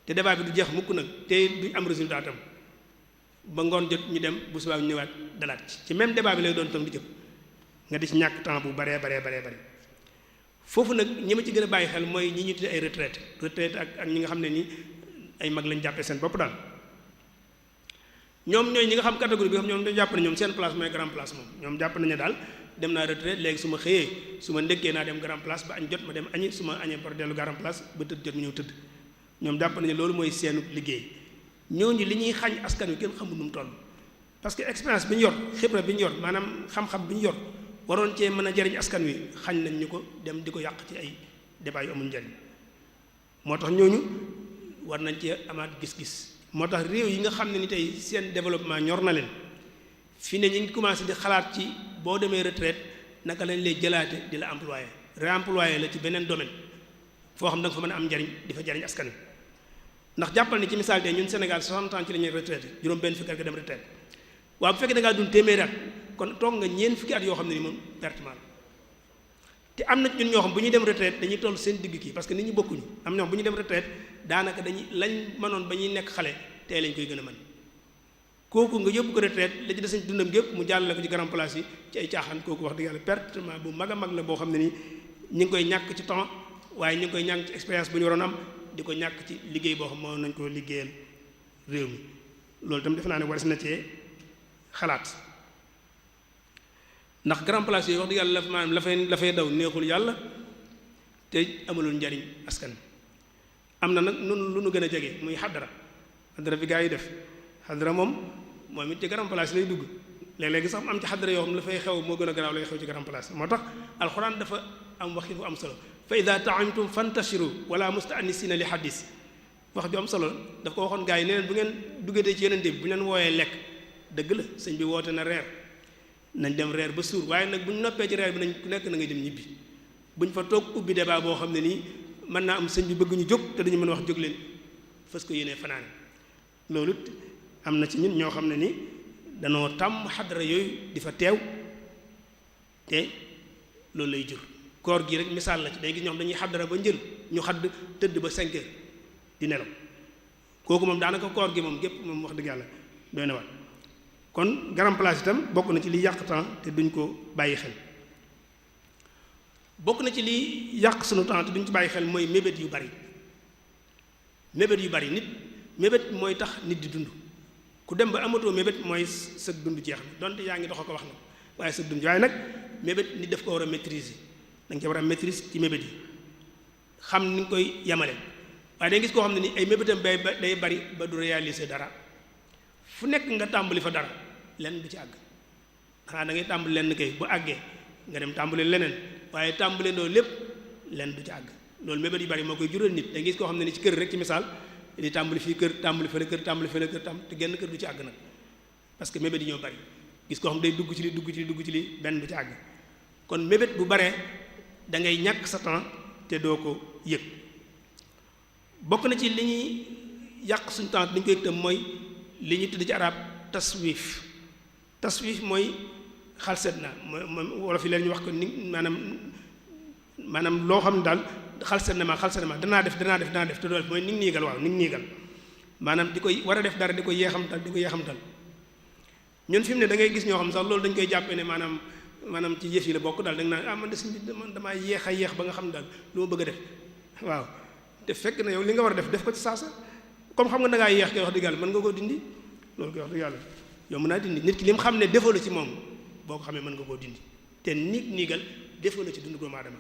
te débat bi du jeex mukk nag te duñ am résultat tam ba ngoon jot ñu dem bu subaa ñu ñëwaat dalaat ci même débat bi lay doon tam di jëpp nga di ci ñàkk temps bu baree foofu nag ñi ma ci gën a bàyyi xel mooy ñi ñu tuddee ay retraite ak ñi nga xam ne ni ay mag lañ jàppee seen bopp daal ñoom ñooy ñi nga xam catégorie bi xam ñoom dañu jàpp ne ñoom seen place mooy grand place moom ñoom jàpp nañu daal dem naa retraite léegi su ma xëyee su ma ndékkee naa dem grand place ba añ jot ma dem añi su ma añee par dellu grand place ba tëdd jot mu ñëw tëdd ñoom jàpp nañu loolu mooy seenu liggéey ñooñu li ñuy xañ askan wi kenn xamul nu mu toll parce que expérience bi ñu yor xibra bi ñu yor maanaam xam-xam bi ñu yor waroon cee mën a jariñ askan wi xañ nañ ñu ko dem di ko yàq ci ay débat yu amul njariñ moo tax ñooñu war nañ cee amaat gis-gis moo tax réew yi nga xam ne ni tey seen développement ñor na leen fi ne ñu ngi commencé di xalaat ci boo demee retraite naka lañ lay jëlaate di la employé réemployé la ci beneen domaine foo xam da nga fa mën a am njariñ di fa jariñ askan wi ndax jàppal ni ci misaal tey ñun Sénégal 60 ans ci la ñuy retraité juróom benn fukki at nga dem retraite waaw bu fekkee da ngaa dund téeméeri at kon toog nga ñeent fukki at yoo xam ne ni moom pertement la te am na ñun ñoo xam bu ñuy dem retraite dañuy toll seen digg kii parce que nit ñi bokkuñu am ñoo xam bu ñuy dem retraite daanaka dañuy lañ mënoon ba ñuy nekk xale tey lañ koy gën a mën kooku nga yóbbu ko retraite la ci des dundam gépp mu jàllale ko ci grand place yi ci ay caaxaan kooku wax dëgg yàlla pertement bu mag a mag la boo xam ne nii ñi ngi koy ñàkk ci temps waaye ñu ngi koy ñàkk ci expérience bu ñu waroon am di ko ñàkk ci liggéey boo xam moo nañ ko liggéeyal réew mi loolu itam defe naa ne war na cee xalaat ndax grand place yooyu wax dëgg yàlla maanaam la fay daw neexul yàlla te amalul njariñ askan am na nag nun lu nu gën a jege muy xadara bi gaa yi def xadara moom it ci grand place lay dugg léeg-léegi sax am ci xadara yoo xam la fay xew moo gën a garaaw lay xew ci grand place moo tax alxuraan dafa am waxi bu am solo fa ida taamtum fantashiru wala mustaanisina li xadis wax ju am solo daf ko waxoon gaa yi ne leen bu ngeen duggatee ci yeneen bi bu ñu leen wooyee lekk dëgg la sëñ bi woote na reer nañ dem reer ba suur waaye nag bu ñu noppee ci reer bi nañ ku nekk na ngay dem ñibbi buñ fa toog ubbi débat boo xam ne nii mën naa am sëñ bi bëgg ñu jóg te duñu mën a wax jóg leen fas ko yéenee fanaane loolu am na ci ñun ñoo xam ne ni danoo tàmm xadara yooyu di fa teew te loolu lay jur. koor gi rek misaal la ci day gis ñoo xam dañuy xaddara ba njël ñu xadd tëdd ba 5 heures di nelaw kooku moom daanaka koor gi moom gépp moom wax dëgg yàlla doy na wat kon garam place itam bokk na ci li yàq temps te duñ ko bàyyi xel. bokk na ci li yàq sunu temps te duñ ci bàyyi xel mooy mébét yu bari nit mébét mooy tax nit di dund ku dem ba amatoo mébét mooy sa dund jeex na donte yaa ngi dox ko wax na waaye sa dund waaye nag mébét nit daf ko war a maîtriser da nga ci war a maîtrise ci mébét yi xam ni nga koy yemale waaye da nga gis koo xam ne ni ay mébétam day bari ba du réaliser dara fu nekk nga tàmbali fa dara lenn du ci àgg xanaa da ngay tàmbali lenn kay bu àggee nga dem tàmbali leneen waaye tàmbali ndoo lépp lenn du ci àgg loolu mébét yu bari moo koy jural nit da nga gis koo xam ne ni ci kër rek ci misaal di tàmbali fii kër tàmbali fële kër tàmbali fële kër te genn kër du ci àgg nag parce que mébét yi ñoo bari gis koo xam day dugg ci li benn du ci àgg kon mébét bu baree da ngay ñàkk sa temps te doo ko yëg bokk na ci li ñuy yàq suñu temps dañ koy yëg tam mooy li ñuy tudd ci arab taswif mooy xalset na mooy wolof yi leen ñu wax ko ni maanaam loo xam ne daal xalset na ma danaa def te doo def mooy ni ngi niigal waaw ni ngi niigal maanaam di koy war a def dara di ko yeexamtal ñun fi mu ne da ngay gis ñoo xam sax loolu dañ koy jàppee ne maanaam ci yëf yi la bokk daal da nga naan man de suñ man damaa yeex ba nga xam daal lu ma bëgg a def waaw te fekk na yow li nga war a def ko ci saasa comme xam nga da ngaa yeex koy wax dëgg yàlla mën nga koo dindi loolu koy wax dëgg yàlla yow mën naa dindi nit ki li mu xam ne defoo la ci moom boo ko xamee mën nga koo dindi te niigal defoo la ci dundu doomu aadama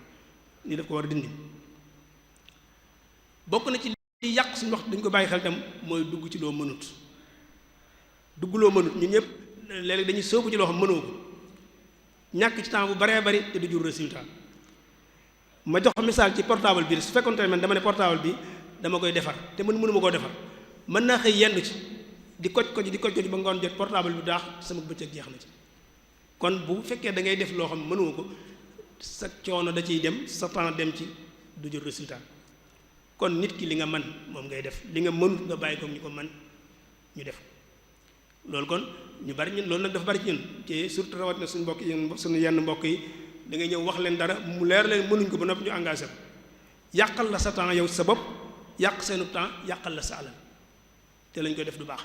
ni daf ko war a dindi bokk na ci li yàq suñu wax dañ ko bàyyi xel tam mooy dugg ci loo mënut ñun ñëpp léeg-léeg dañuy soobu ci loo xam mënoo ko ñàkk ci temps bu baree bari te du jur résultat ma jox misaal ci portable bi su fekkoon tamit man dama ne portable bi dama koy defar te mënuma koo defar mën naa xëy yendu ci di koj ba ngoon jot portable bi daax sama bëccëg jeex na ci kon bu fekkee da ngay def loo xam mënoo ko sa coono da ciy dem sa temps dem ci du jur résultat kon nit ki li nga man moom ngay def li nga mënut nga bàyyi ko ñu ko man ñu def loolu kon ñu bari ñun loolu nag dafa bari ci ñun te surtout rawat na suñu mbokk yi suñu yenn mbokk yi da ngay ñëw wax leen dara mu leer leen mënuñ ko ba noppi ñu engagé ko yàqal la sa temps yow sa bopp yàq seenu temps yàqal la sa alal te lañ koy def du baax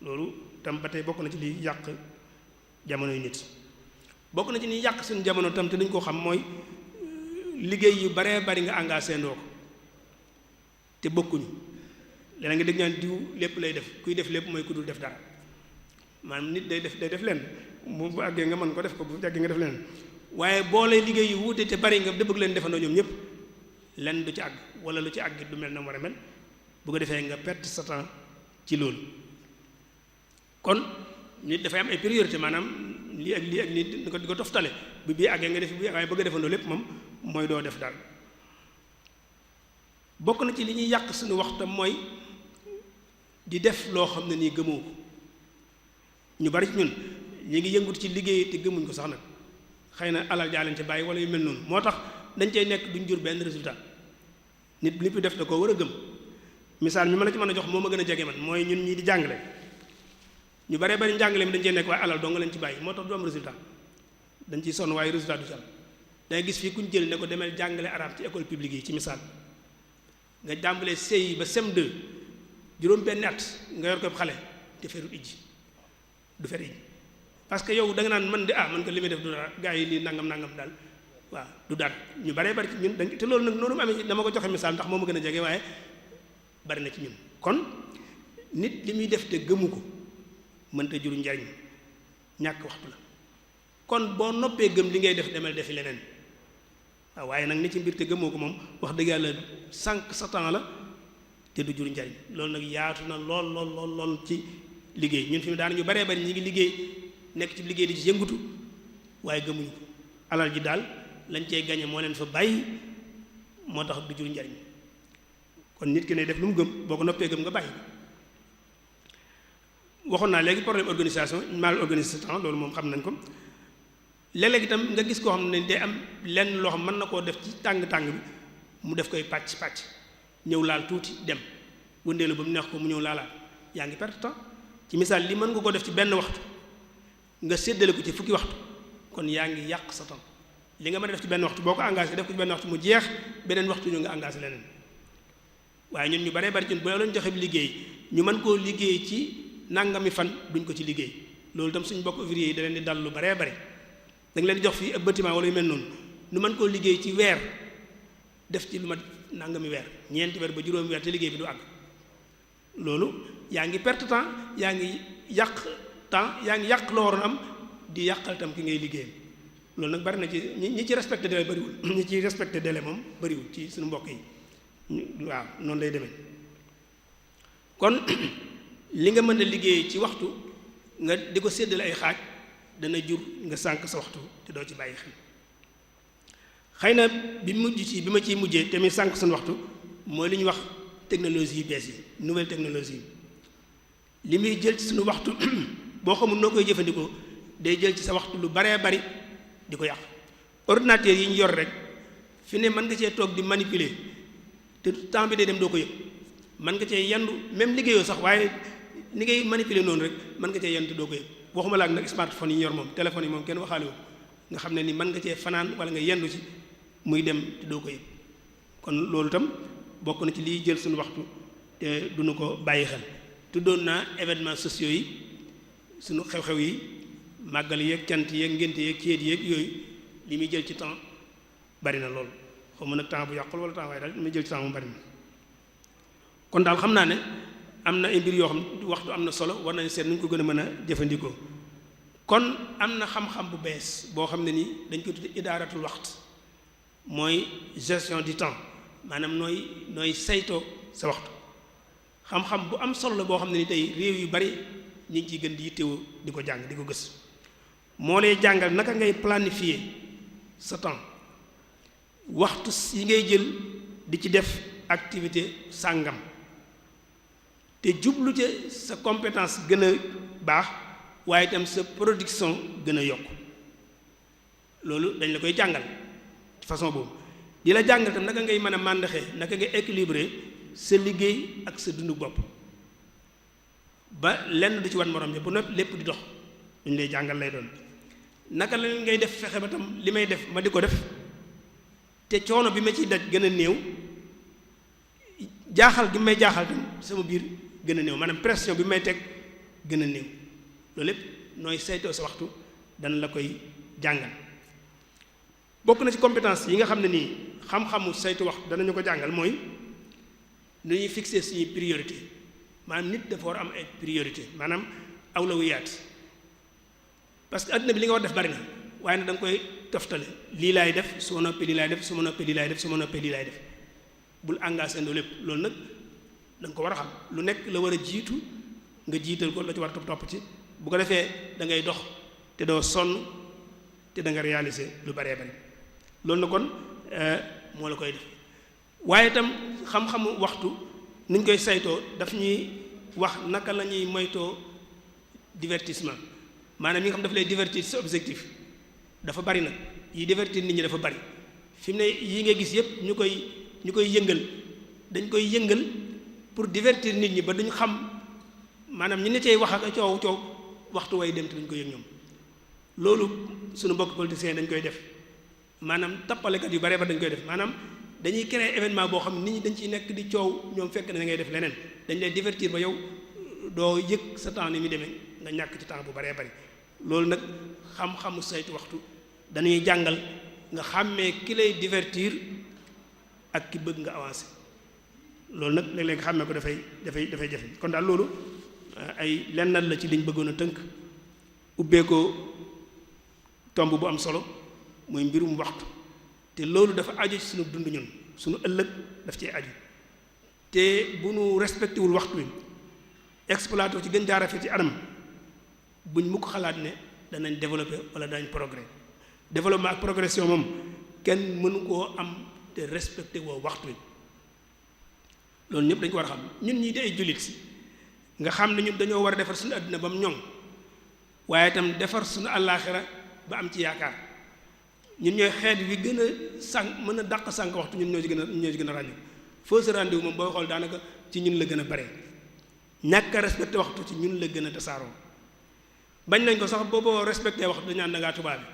loolu tam ba tey bokk na ci liy yàq jamono yu nit bokk na ci ni yàq suñu jamono tam te dañ koo xam mooy liggéey yu baree bari nga engagé ndoo ko te bokkuñu léeg nga dégg ñaan diw lépp lay def kuy def lépp mooy ku dul def dara maanaam nit day def leen bu àggee nga mën ko def ko bu àggee nga def leen waaye boo lay liggéey yu wuute te bari nga bëgg leen defandoo ñoom ñëpp lenn du ci àgg wala lu ci àgg du mel na war a mel bu ko defee nga perte sa temps ci loolu kon nit dafay am ay priorité maanaam lii ak lii di ko toftale bi bii àggee nga def bi waaye bëgg a defandoo lépp moom mooy doo def dara bokk na ci li ñuy yàq suñu waxtam mooy di def loo xam ne nii gëmoo ko ñu bari ci ñun ñu ngi yëngut ci liggéey te gëmuñ ko sax nag xëy na alal jaa leen ci bàyyi wala yu mel noonu moo tax dañ cay nekk duñ jur benn résultat nit li fi def da koo war a gëm misaal mi ma la ci mën a jox moo ma gën a jege man mooy ñun ñii di jàngale ñu baree bari njàngale mi dañ cey nekk waaye alal doo nga leen ci bàyyi moo tax du am résultat dañ ciy sonn waaye résultat du ci am dangay gis fii kuñ jël ne ko demee jàngale arabe ci école publique yi ci misaal nga jàmbalee CI ba CM2 juróom benn at nga yor ko xale te ferut ijji du fer ijji parce que yow da nga naan man de man ko li may def du dara gaa yi lii nangam daal waaw du dara ñu baree bari ci ñun dañ te loolu nag noonu mu amee dama ko joxe misaal ndax moo ma gën a jege waaye bari na ci ñun kon nit li muy def te gëmu ko mënta juru njariñ ñàkk waxtu la kon boo noppee gëm li ngay def demal defi leneen waaw waaye nag ni ci mbir te gëmoo ko moom wax dëgg yàlla sànq sa temps la te du jur njariñ loolu nag yaatu na lool ci liggéey ñun fi mu daana ñu baree bari ñi ngi liggéey nekk ci liggéey di ci yëngutu waaye gëmuñu ko alal ji daal lañ cey gañe moo leen fa bàyyi moo tax du jur njariñ kon nit ki ne def lu mu gëm boo ko noppee gëm nga bàyyi waxoon naa léegi problème organisation mal organisé temps loolu moom xam nañ ko léeg-léeg itam nga gis koo xam ne day am lenn loo xam mën na koo def ci tàng-tàng bi mu def koy pàcc ñëw laal tuuti dem wëndeelu ba mu neex ko mu ñëw laalaat yaa ngi perte temps ci misaal li mën nga ko def ci benn waxtu nga séddale ko ci fukki waxtu kon yaa ngi yàq sa temps li nga mën a def ci benn waxtu boo ko engagé def ko ci benn waxtu mu jeex beneen waxtu ñu nga engagé leneen waaye ñun ñu baree bari ci boo leen joxe liggéey ñu mën koo liggéey ci nangami fan duñ ko ci liggéey loolu itam suñu bokk ouvrier yi da leen di dal lu baree bari da nga leen di jox fii ab bâtiment wala yu mel noonu ñu mën koo liggéey ci weer def ci lu ma nangami weer ñeenti weer ba juróomi weer te liggéey bi du àgg loolu yaa ngi perte temps yaa ngi yàq temps yaa ngi yàq loo waroon am di yàqal tam ki ngay liggéeyal loolu nag bari na ci ñi ci respecté délai bariwul ñi ci respecté délai moom bariwul ci suñu mbokk yi waaw noonu lay demee kon li nga mën a liggéey ci waxtu nga di ko séddale ay xaaj dana jur nga sànq sa waxtu te doo ci bàyyi xel xëy na bi ma ciy mujjee te muy sànq suñu waxtu mooy li ñuy wax technologie yu bees yi nouvelle technologie yi li muy jël ci suñu waxtu boo xamul noo koy jëfandikoo day jël ci sa waxtu lu baree bari di ko yàq ordinateur yi ñu yor rek fi ne mën nga cee toog di manipuler te temps bi day dem doo ko yëg mën nga cee yendu même liggéeyoo sax waaye ni ngay manipuler noonu rek mën nga cee yendu te doo ko yëg waxuma la ak nag smartphone yi ñu yor moom téléphone yi moom kenn waxaale wu nga xam ne ni mën nga cee fanaan wala nga yendu ci muy dem te doo ko yëg kon loolu itam bokk na ci liy jël suñu waxtu te duñu ko bàyyi xel tuddoon naa événements sociaux yi suñu xew-xew yi màggal yeeg cant yeeg ngénte yeeg céet yeeg yooyu li muy jël ci temps bari na lool xaw ma nag temps bu yàqul wala temps waaye daal li muy jël ci temps mu bari na kon daal xam naa ne am na ay mbir yoo xam waxtu am na solo war nañ seet nu ñu ko gën a mën a jëfandikoo kon am na xam-xam bu bees boo xam ne nii dañ koy tudde idaaratul waxt mooy gestion du temps maanaam nooy saytoo sa waxtu xam-xam bu am solo la boo xam ne ni tey réew yu bari ñu ngi ciy gën di yittewoo di ko jàng di ko gës moo lay jàngal naka ngay planifier sa temps waxtu yi ngay jël di ci def activité sàngam te jublu ca sa compétence gën a baax waaye itam sa production gën a yokk loolu dañ la koy jàngal ci façon boobu di la jàngal itam naka ngay mën a màndaxee naka ngay équilibrer sa liggéey ak sa dundu bopp ba lenn du ci wan morom ja bu noppi lépp di dox duñ lay jàngal lay doon naka la ngay def fexe ba tam li may def ma di ko def te coono bi ma ciy daj gën a néew jaaxal gi may jaaxal tam sama biir gën a néew maanaam pression bi may teg gën a néew loolu lépp nooy saytoo sa waxtu dana la koy jàngal bokk na ci compétence yi nga xam ne nii xam-xamu saytu waxtu danañu ko jàngal mooy nu ñuy fixer suñuy priorité maanaam nit dafa war am ay priorité maanaam awlawiyaat parce que adduna bi li nga war def bari na waaye nag da nga koy toftale lii laay def su ma noppee lii laay def su ma noppee lii laay def su ma noppee lii laay def bul engagé ndoo lépp loolu nag da nga ko war a xam lu nekk la war a jiitu nga jiital ko la ci war a topp ci bu ko defee da ngay dox te doo sonn te da nga réaliser lu baree bari loolu na kon moo la koy def waaye itam xam-xamu waxtu ni ñu koy saytoo daf ñuy wax naka la ñuy moytoo divertissement maanaam yi nga xam daf lay divertir sa objectif dafa bari nag yi divertir nit ñi dafa bari fi mu ne yi nga gis yépp ñu koy yëngal dañ koy yëngal pour divertir nit ñi ba duñ xam maanaam ñi ne cay wax ak coow waxtu way dem te duñ ko yëg ñoom loolu suñu mbokk politiciens dañ koy def maanaam tappalekat yu bare ba dañ koy def maanaam dañuy créer événement boo xam ne nit ñi dañ ciy nekk di coow ñoom fekk na da ngay def leneen dañ lay divertir ba yow doo yëg sa temps ni muy demee nga ñàkk ci temps bu baree bari loolu nag xam-xamu saytu waxtu dañuy jàngal nga xàmmee ki lay divertir ak ki bëgg nga avancer loolu nag léeg-léeg nga xàmmee ko dafay jafe kon daal loolu ay lennal la ci liñ bëggoon a tënk ubbee ko tomb bu am solo mooy mbirum waxtu te loolu dafa aju ci sunu dund ñun sunu ëllëg daf cee aju te bu nu respecté wul waxtu wi exploité ci gën jaarafee ci anam buñ mu ko xalaat ne danañ développé wala danañ progrès développement ak progression moom kenn mënu koo am te respecté woo waxtu wi loolu ñëpp dañ ko war a xam ñun ñii di ay jullit si nga xam ne ñun dañoo war a defar suñu àdduna ba mu ñoŋ waaye itam defar suñu àllaaxira ba am ci yaakaar ñun ñooy xeet wi gën a sànq mën a dàq sànq waxtu ñun ñoo ci gën a ràññu fausse rendez-vous moom booy xool daanaka ci ñun la gën a bare ñàkk a respecté waxtu ci ñun la gën a tasaaroo bañ nañ ko sax booboo respecté waxtu dañu naan da ngaa tubaab bi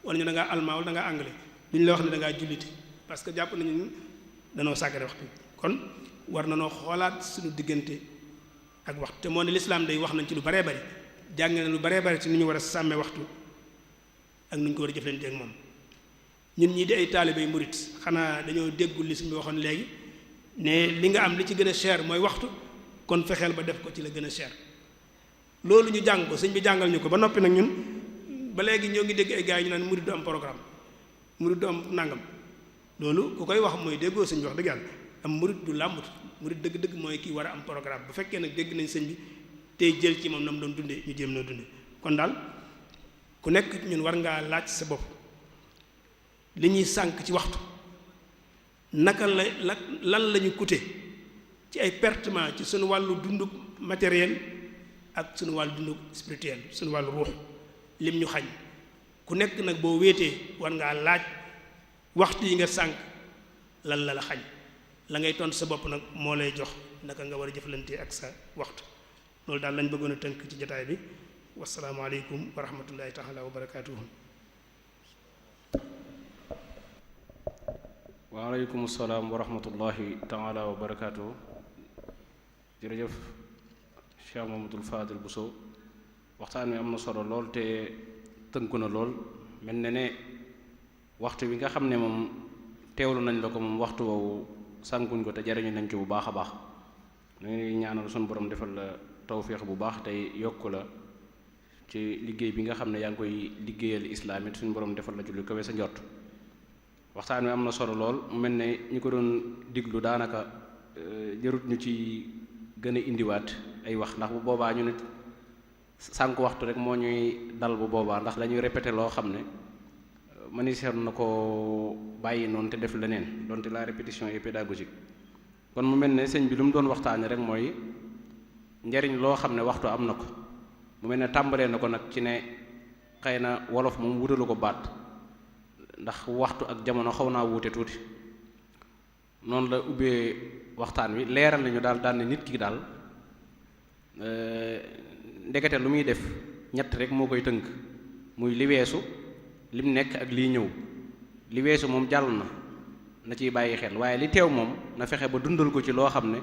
wala ñu da ngaa allemand wala da ngaa anglais duñ la wax ne da ngaa jullite parce que jàpp nañu danoo sàggane waxtu kon war na noo xoolaat suñu diggante ak waxtu te moo ne lislaam day wax nañ ci lu baree bari jàng na lu baree bari ci ni ñu war a sàmmee waxtu ak nu ñu ko war a jëflante ak moom ñun ñii di ay taalibe yu murit xanaa dañoo déggul li suñu waxoon léegi ne li nga am li ci gën a cher mooy waxtu kon fexeel ba def ko ci la gën a cher loolu ñu jàng ko sëñ bi jàngal ñu ko ba noppi nag ñun ba léegi ñoo ngi dégg ay gars yi ñu naan murit du am programme murit du am nangam loolu ku koy wax mooy déggoo sëñ bi wax dëgg yàlla am murit du làmbut murit dëgg-dëgg mooy kii war a am programme bu fekkee nag dégg nañ sëñ bi tey jël ci moom na mu doon dundee ñu jéem noo dundee kon daal ku nekk ñun war ngaa laaj sa bopp li ñuy sànk ci waxtu naka lan la ñu coûté ci ay pertement ci suñu wàllu dunduk matériel ak suñu wàllu dunduk spirituel suñu wàllu ruux lim ñu xañ ku nekk nag boo wéetee war ngaa laaj waxtu yi nga sànk lan la xañ la ngay tontu sa bopp nag moo lay jox naka nga war a jëflante ak sa waxtu loolu daal lañ bëggoon a tënk ci jotaay bi wasalaamaaleykum wa rahmatullahi taala wa barakaatuhu. waaleykum salaam wa rahmatullahi taala wa barakaatuhu. jërëjëf Cheikh Mamadou Fadil Bousso waxtaan wi am na solo lool te tënku na lool mel na ne waxtu wi nga xam ne moom teewlu nañ la ko moom waxtu woowu sànkuñ ko te jariñu nañ ci bu baax a baax ñu ngi ñaanal suñu borom defal la tawféex bu baax tey yokk la ci liggéey bi nga xam ne yaa ngi koy liggéeyal islaam it suñu borom defal la ci lu kawe sa njort waxtaan wi am na solo lool mu mel ne ñu ko doon diglu daanaka jërut ñu ci gën a indiwaat ay wax ndax bu boobaa ñu nit sànq waxtu rek moo ñuy dal bu boobaa ndax dañuy répété loo xam ne maniseer na ko bàyyi noonu te def leneen donte la répétition est pédagogique kon mu mel ne sëñ bi lu mu doon waxtaane rek mooy njariñ loo xam ne waxtu am na ko mu mel ne tàmbalee na ko nag ci ne xëy na wolof moom wutalu ko baat ndax waxtu ak jamono xaw naa wuute tuuti noonu la ubbee waxtaan wi leeral nañu daal ne nit ki daal ndekete lu muy def ñett rek moo koy tënk muy li weesu lim nekk ak lii ñëw li weesu moom jàll na ciy bàyyi xel waaye li teew moom na fexe ba dundal ko ci loo xam ne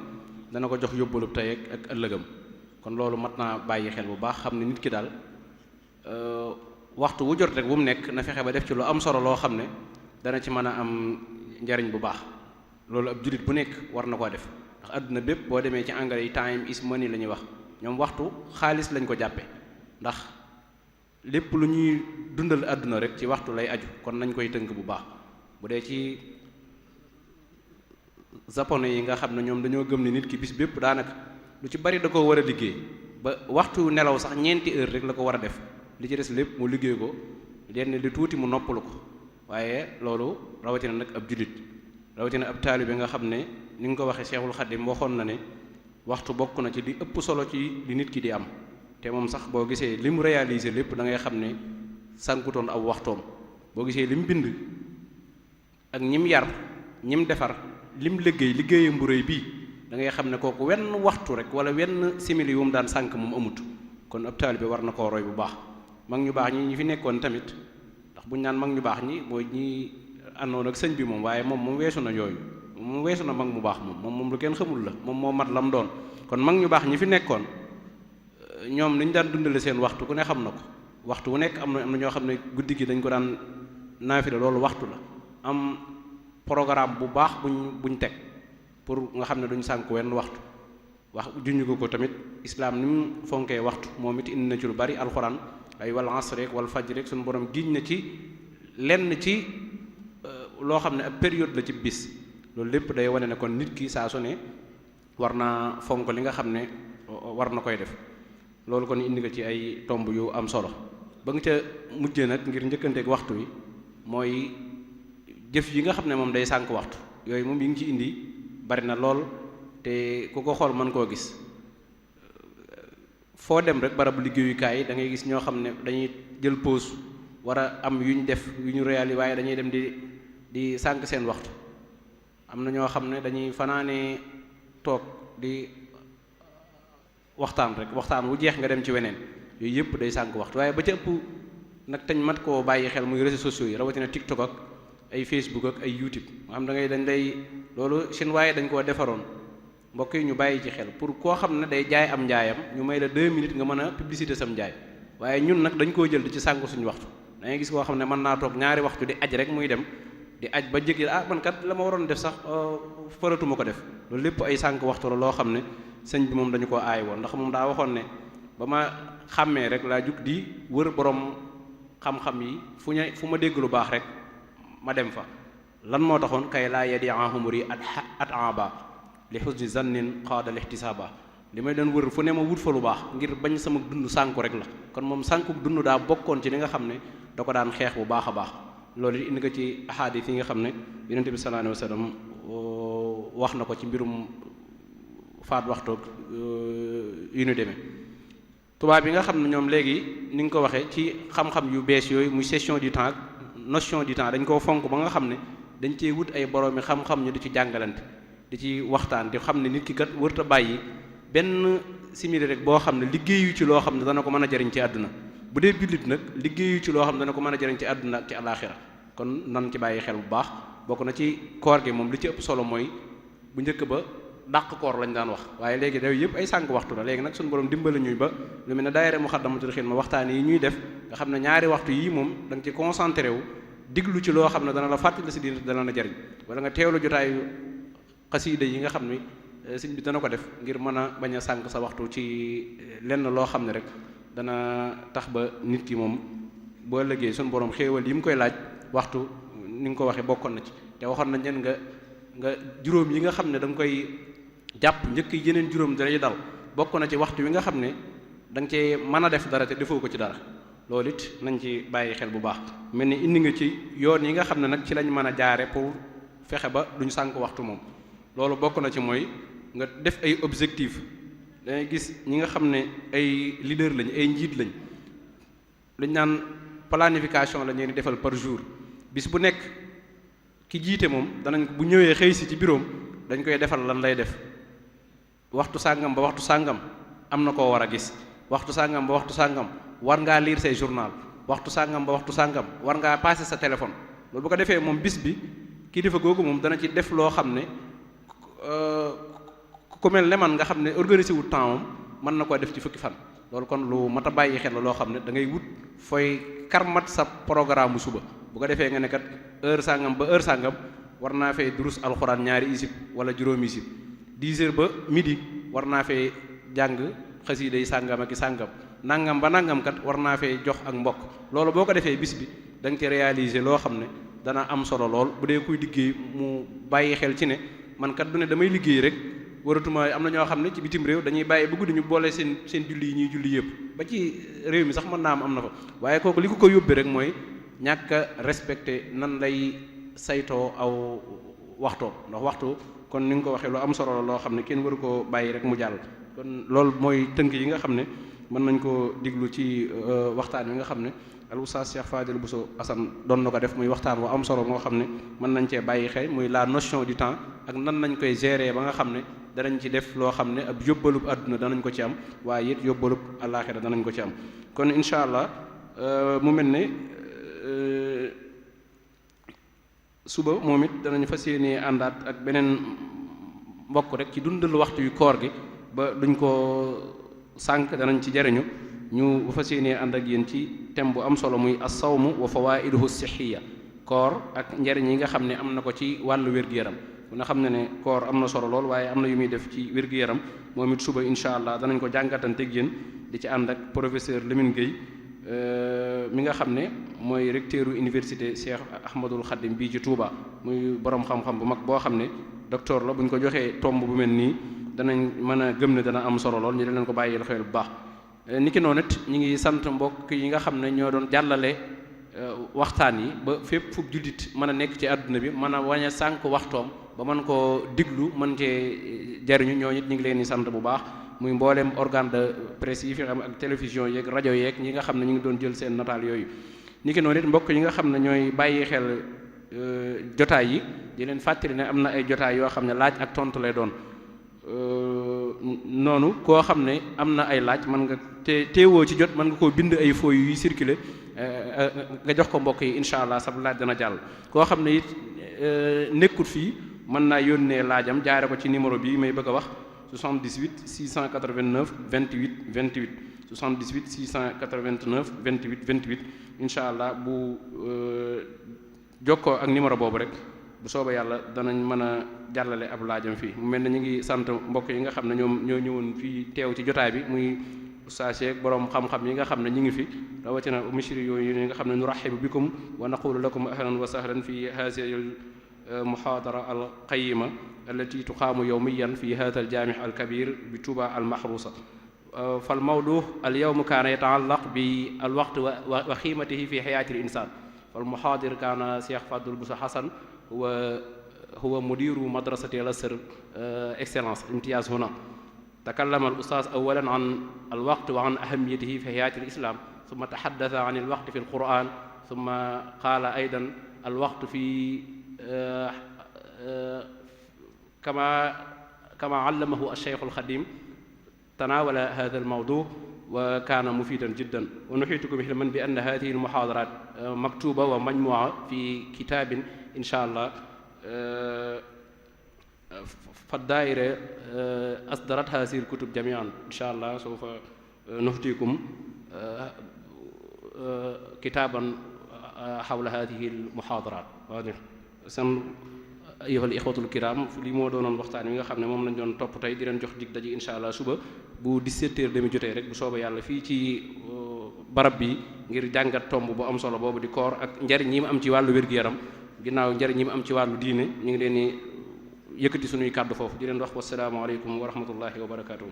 dana ko jox yóbbalub tey ak ëllëgam kon loolu mat naa bàyyi xel bu baax xam ne nit ki daal waxtu wu jot rek bu mu nekk na fexe ba def ci lu am solo loo xam ne dana ci mën a am njariñ bu baax loolu ab jullit bu nekk war na koo def ndax àdduna bépp boo demee ci anglais yi time is money la ñuy wax ñoom waxtu xaalis lañ ko jàppe ndax lépp lu ñuy dundal àdduna rek ci waxtu lay aju kon nañ koy tënk bu baax bu dee ci japonais yi nga xam ne ñoom dañoo gëm ne nit ki bis bépp daanaka lu ci bari da ko war a liggéey ba waxtu nelaw sax 4 heures rek la ko war a def li ci des lépp mu liggéey ko lenn li tuuti mu noppalu ko waaye loolu rawatina nag ab jullit rawatina ab taalibe nga xam ne ni nga ko waxee Seexul Xadiim waxoon na ne waxtu bokk na ci li ëpp solo ci li nit ki di am te moom sax boo gisee li mu réalisé lépp da ngay xam ne sànkutoon aw waxtoom boo gisee li mu bind ak ñim yar ñim defar lim liggéeyam bu rëy bii da ngay xam ne kooku wenn waxtu rek wala wenn simili yu mu daan sànk moom amut kon ab taalibe war na koo roy bu baax mag ñu baax ñi fi nekkoon tamit ndax buñu naan mag ñu baax ñi mooy ñi àndoon ak sëñ bi moom waaye moom weesu na yooyu moom weesu na mag mu baax moom lu kenn xamul la moom moo mat lam doon kon mag ñu baax ñi fi nekkoon ñoom niñ daan dundale seen waxtu ku ne xam na ko waxtu wu nekk am na ñoo xam ne guddi gi dañ ko daan naafila loolu waxtu la am programme bu baax buñ teg pour nga xam ne duñ sànk wenn waxtu wax junñu ko tamit islaam ni mu fonkee waxtu moom it indi na ci lu bari alxuraan ay wal asr rek wal fajr rek suñu borom giñ na ci lenn ci loo xam ne ab période la ci bis loolu lépp day wane ne kon nit ki saa su ne war naa fonk li nga xam ne war na koy def loolu kon indi nga ci ay tomb yu am solo ba nga ca mujjee nag ngir njëkkanteeg waxtu wi mooy jëf yi nga xam ne moom day sànk waxtu yooyu moom yi ngi ci indi bari na lool te ku ko xool mën koo gis foo dem rek barabu liggéeyukaay da ngay gis ñoo xam ne dañuy jël pause war a am yu ñu def yu ñu réali waaye dañuy dem di sànk seen waxtu am na ñoo xam ne dañuy fanaanee toog di waxtaan rek waxtaan wu jeex nga dem ci weneen yooyu yëpp day sànk waxtu waaye ba ca ëpp nag tañ mat koo bàyyi xel muy réseaux sociaux yi rawatina TikTok ak ay Facebook ak ay YouTube nga xam da ngay dañ lay loolu seen waaye dañ koo defaroon mbokk yi ñu bàyyi ci xel pour koo xam ne day jaay am njaayam ñu may la 2 minutes nga mën a publicité sam njaay waaye ñun nag dañ koo jël di ci sànku suñu waxtu da ngay gis koo xam ne mën naa toog ñaari waxtu di aj rek muy dem di aj ba jëkki man kat la ma waroon def sax faratuma ko def loolu lépp ay sànk waxtu la loo xam ne sëñ bi moom dañu ko aay woon ndax moom daa waxoon ne ba ma xàmmee rek laa jug di wër borom xam-xam yi fu ma dégg lu baax rek ma dem fa lan moo taxoon kay laa yadiahumuri at aba li husni zannin qaada lihtisaba li may doon wër fu ne ma wut fa lu baax ngir bañ sama dund sànku rek la kon moom sànku dund daa bokkoon ci li nga xam ne da ko daan xeex bu baax a baax loolu indi ko ci ahadis yi nga xam ne yonent bi sallallahu alayhi wasallam wax na ko ci mbirum faat waxtoog yu ñu demee tubaab yi nga xam ne ñoom léegi ni nga ko waxee ci xam-xam yu bees yooyu muy gestion du temps notion du temps dañ koo fonk ba nga xam ne dañ cee wut ay boroomi xam-xam ñu di ci jàngalante di ci waxtaan di xam ne nit ki kat wërta bàyyi benn simili rek boo xam ne liggéeyu ci loo xam ne dana ko mën a jariñ ci àdduna bu dee jullit nag liggéeyu ci loo xam ne dana ko mën a jariñ ci àdduna ak ci alaaxira kon nan ci bàyyi xel bu baax bokk na ci koor gi moom li ci ëpp solo mooy bu njëkk ba dàq koor lañ daan wax waaye léegi daw yëpp ay sànq waxtu la léegi nag suñu borom dimbali ñuy ba lu mel ne daayira Muxaddamatul Xidma waxtaan yi ñuy def nga xam ne ñaari waxtu yii moom da nga ci concentré wu diglu ci loo xam ne dana la fàttali si diine dana la jariñ wala nga teewlu jotaayu xasiida yi nga xam ne sëñ bi dana ko def ngir mën a bañ a sànq sa waxtu ci lenn loo xam ne rek dana tax ba nit ki moom boo ëllëgee suñu borom xéewal yi mu koy laaj waxtu ni nga ko waxee bokkoon na ci te waxoon nañ leen nga juróom yi nga xam ne da nga koy jàpp njëkk yeneen juróom dalay dal bokk na ci waxtu wi nga xam ne da nga cee mën a def dara te defoo ko ci dara loolu it nañ ci bàyyi xel bu baax mel ni indi nga ci yoon yi nga xam ne nag ci lañ mën a jaare pour fexe ba duñ sànq waxtu moom loolu bokk na ci mooy nga def ay objectif dangay gis ñi nga xam ne ay leader lañ ay njiit lañ luñ naan planification la ñu defal par jour bis bu nekk ki jiite moom danañ bu ñëwee xëy si ci bureau dañ koy defal lan lay def waxtu sàngam ba waxtu sàngam am na koo war a gis waxtu sàngam ba waxtu sàngam war ngaa lire say journal waxtu sàngam ba waxtu sàngam war ngaa passer sa téléphone loolu bu ko defee moom bis bi kilifa googu moom dana ci def loo xam ne ku mel ne man nga xam ne organisé wu temps mën na koo def ci fukki fan loolu kon lu mat a bàyyi xel la loo xam ne da ngay wut fooy karmat sa programme suba bu ko defee nga ne kat heure sàngam ba heure sàngam war naa fee durus alxuraan ñaari isib wala juróomi isib 10 heures ba midi war naa fee jàng xasiida yi sàngam ak i sàngam nangam ba nangam kat war naa fee jox ak mbokk loolu boo ko defee bis bi da nga ci réaliser loo xam ne dana am solo lool bu dee kuy liggéey mu bàyyi xel ci ne man kat du ne damay liggéey rek waratuma am na ñoo xam ne ci bitim réew dañuy bàyyi ba guddi ñu boole seen julli yi ñuy julli yëpp ba ci réew mi sax mën naa am na fa waaye kooku li ko yóbbee rek mooy ñàkk a respecté nan lay saytoo aw waxtoo ndax waxtu kon ni nga ko waxee lu am solo la loo xam ne kenn waru koo bàyyi rek mu jàll kon loolu mooy tënk yi nga xam ne mën nañ koo diglu ci waxtaan wi nga xam ne al oustaz Cheikh Fadil Bousso Assane doon na ko def muy waxtaan wu am solo moo xam ne mën nañ cee bàyyi xel muy la notion du temps ak nan nañ koy gérer ba nga xam ne danañ ci def loo xam ne ab yóbbalub àdduna danañ ko ci am waaye it yóbbalub àllaaxira danañ ko ci am kon incha allah mu mel ne suba moom it danañ fas yéenee àndaat ak beneen mbokk rek ci dundal waxtu yu koor gi ba duñ ko sànq danañ ci jariñu ñu fas yéenee ànd ak yéen ci thème bu am solo muy as-sawmu wa fawaiduhu sihhiya koor ak njariñ yi nga xam ne am na ko ci wàllu wér-gu-yaram ku nga xam ne koor am na solo lool waaye am na yu muy def ci wér-gu-yaram moom it suba incha allah danañ ko jàngatanteeg yéen di ci ànd ak professeur Lamine Gueye mi nga xam ne mooy recteur université Cheikh Ahmadul Khadim bii ci Touba muy borom xam-xam bu mag boo xam ne docteur la bu ñu ko joxee tomb bu mel nii danañ mën a gëm ne dana am solo lool ñu leen ko bàyyi xel bu baax. niki noonu it ñu ngi sant mbokk yi nga xam ne ñoo doon jàllale waxtaan yi ba fépp fu jullit mën a nekk ci àdduna bi mën a wañ a sànq waxtoom ba mën koo diglu mën cee jariñu ñoo it ñu ngi leen di sant bu baax. muy mboolem organe de presse yi fi xam ak télévision yeeg rajo yeeg ñi nga xam ne ñu ngi doon jël seen nataal yooyu niki noonu it mbokk yi nga xam ne ñooy bàyyi xel jotaay yi di leen fàttali ne am na ay jotaay yoo xam ne laaj ak tontu lay doon noonu koo xam ne am na ay laaj mën nga teewoo ci jot mën nga koo bind ay feuilles yuy circuler nga jox ko mbokk yi incha allah sab laaj dana jàll. koo xam ne it nekkut fii mën naa yónnee laajam jaare ko ci numéro bi may bëgg a wax 78 689 28 28 78 689 28 28 incha allah bu jokkoo ak numéro boobu rek bu soobee yàlla danañ mën a jàllale ab laajam fii mu mel ne ñu ngi sant mbokk yi nga xam ne ñoom ñoo ñëwoon fii teew ci jotaay bi muy ustaas yeek borom xam-xam yi nga xam ne ñu ngi fi rawatina mishri yooyu yi nga xam ne nurahibu bikum wa naqulu lakum ahlan wa sahlan fi hadhihi al muhadara al qayima allati tuqaamu yawmiyan fi hadha al jami' al kabir bi Touba al mahrusa fal mawdu al yawm kaana yataallaq bi al waqt wa qiimatihi fi hayati al insan fal muhadir kaana Cheikh Fadul Bousso Hassan huwa mudiru madrasati al Azhar excellence imtiyaz huna takallama al ustaaz awalan an al waqt wa an ahamiyatihi fi hayati al islam thumma tahaddatha an al waqt fi al quran thumma qaala aydan al waqt fi kama allamahu al shaykh al khadim tanawala hadha al mawdu wa kaana mufidan jiddan wa nuhitukum ilman bi anna hadhihi al muhadarat maktuba wa majmu'a fi kitabin insha allah فالدائرة أصدرت هذه الكتب جميعا إن شاء الله سوف نهديكم كتابا حول هذه المحاضرات سن أيها الإخوة الكرام li moo doonoon waxtaan wi nga xam ne moom lañ doon topp tey di leen jox dig daje insha allah suba bu 17h30 jotee rek bu soobee yàlla fii ci barab bi ngir jàngat tomb bu am solo boobu di koor ak njariñ yi mu am ci wàllu wér-gu-yaram ginnaaw njariñ yi mu am ci wàllu diine ñu ngi leen di yëkkati suñuy kàddu foofu di leen wax wassalaamu aleykum wa rahmatullahi wa barakatuh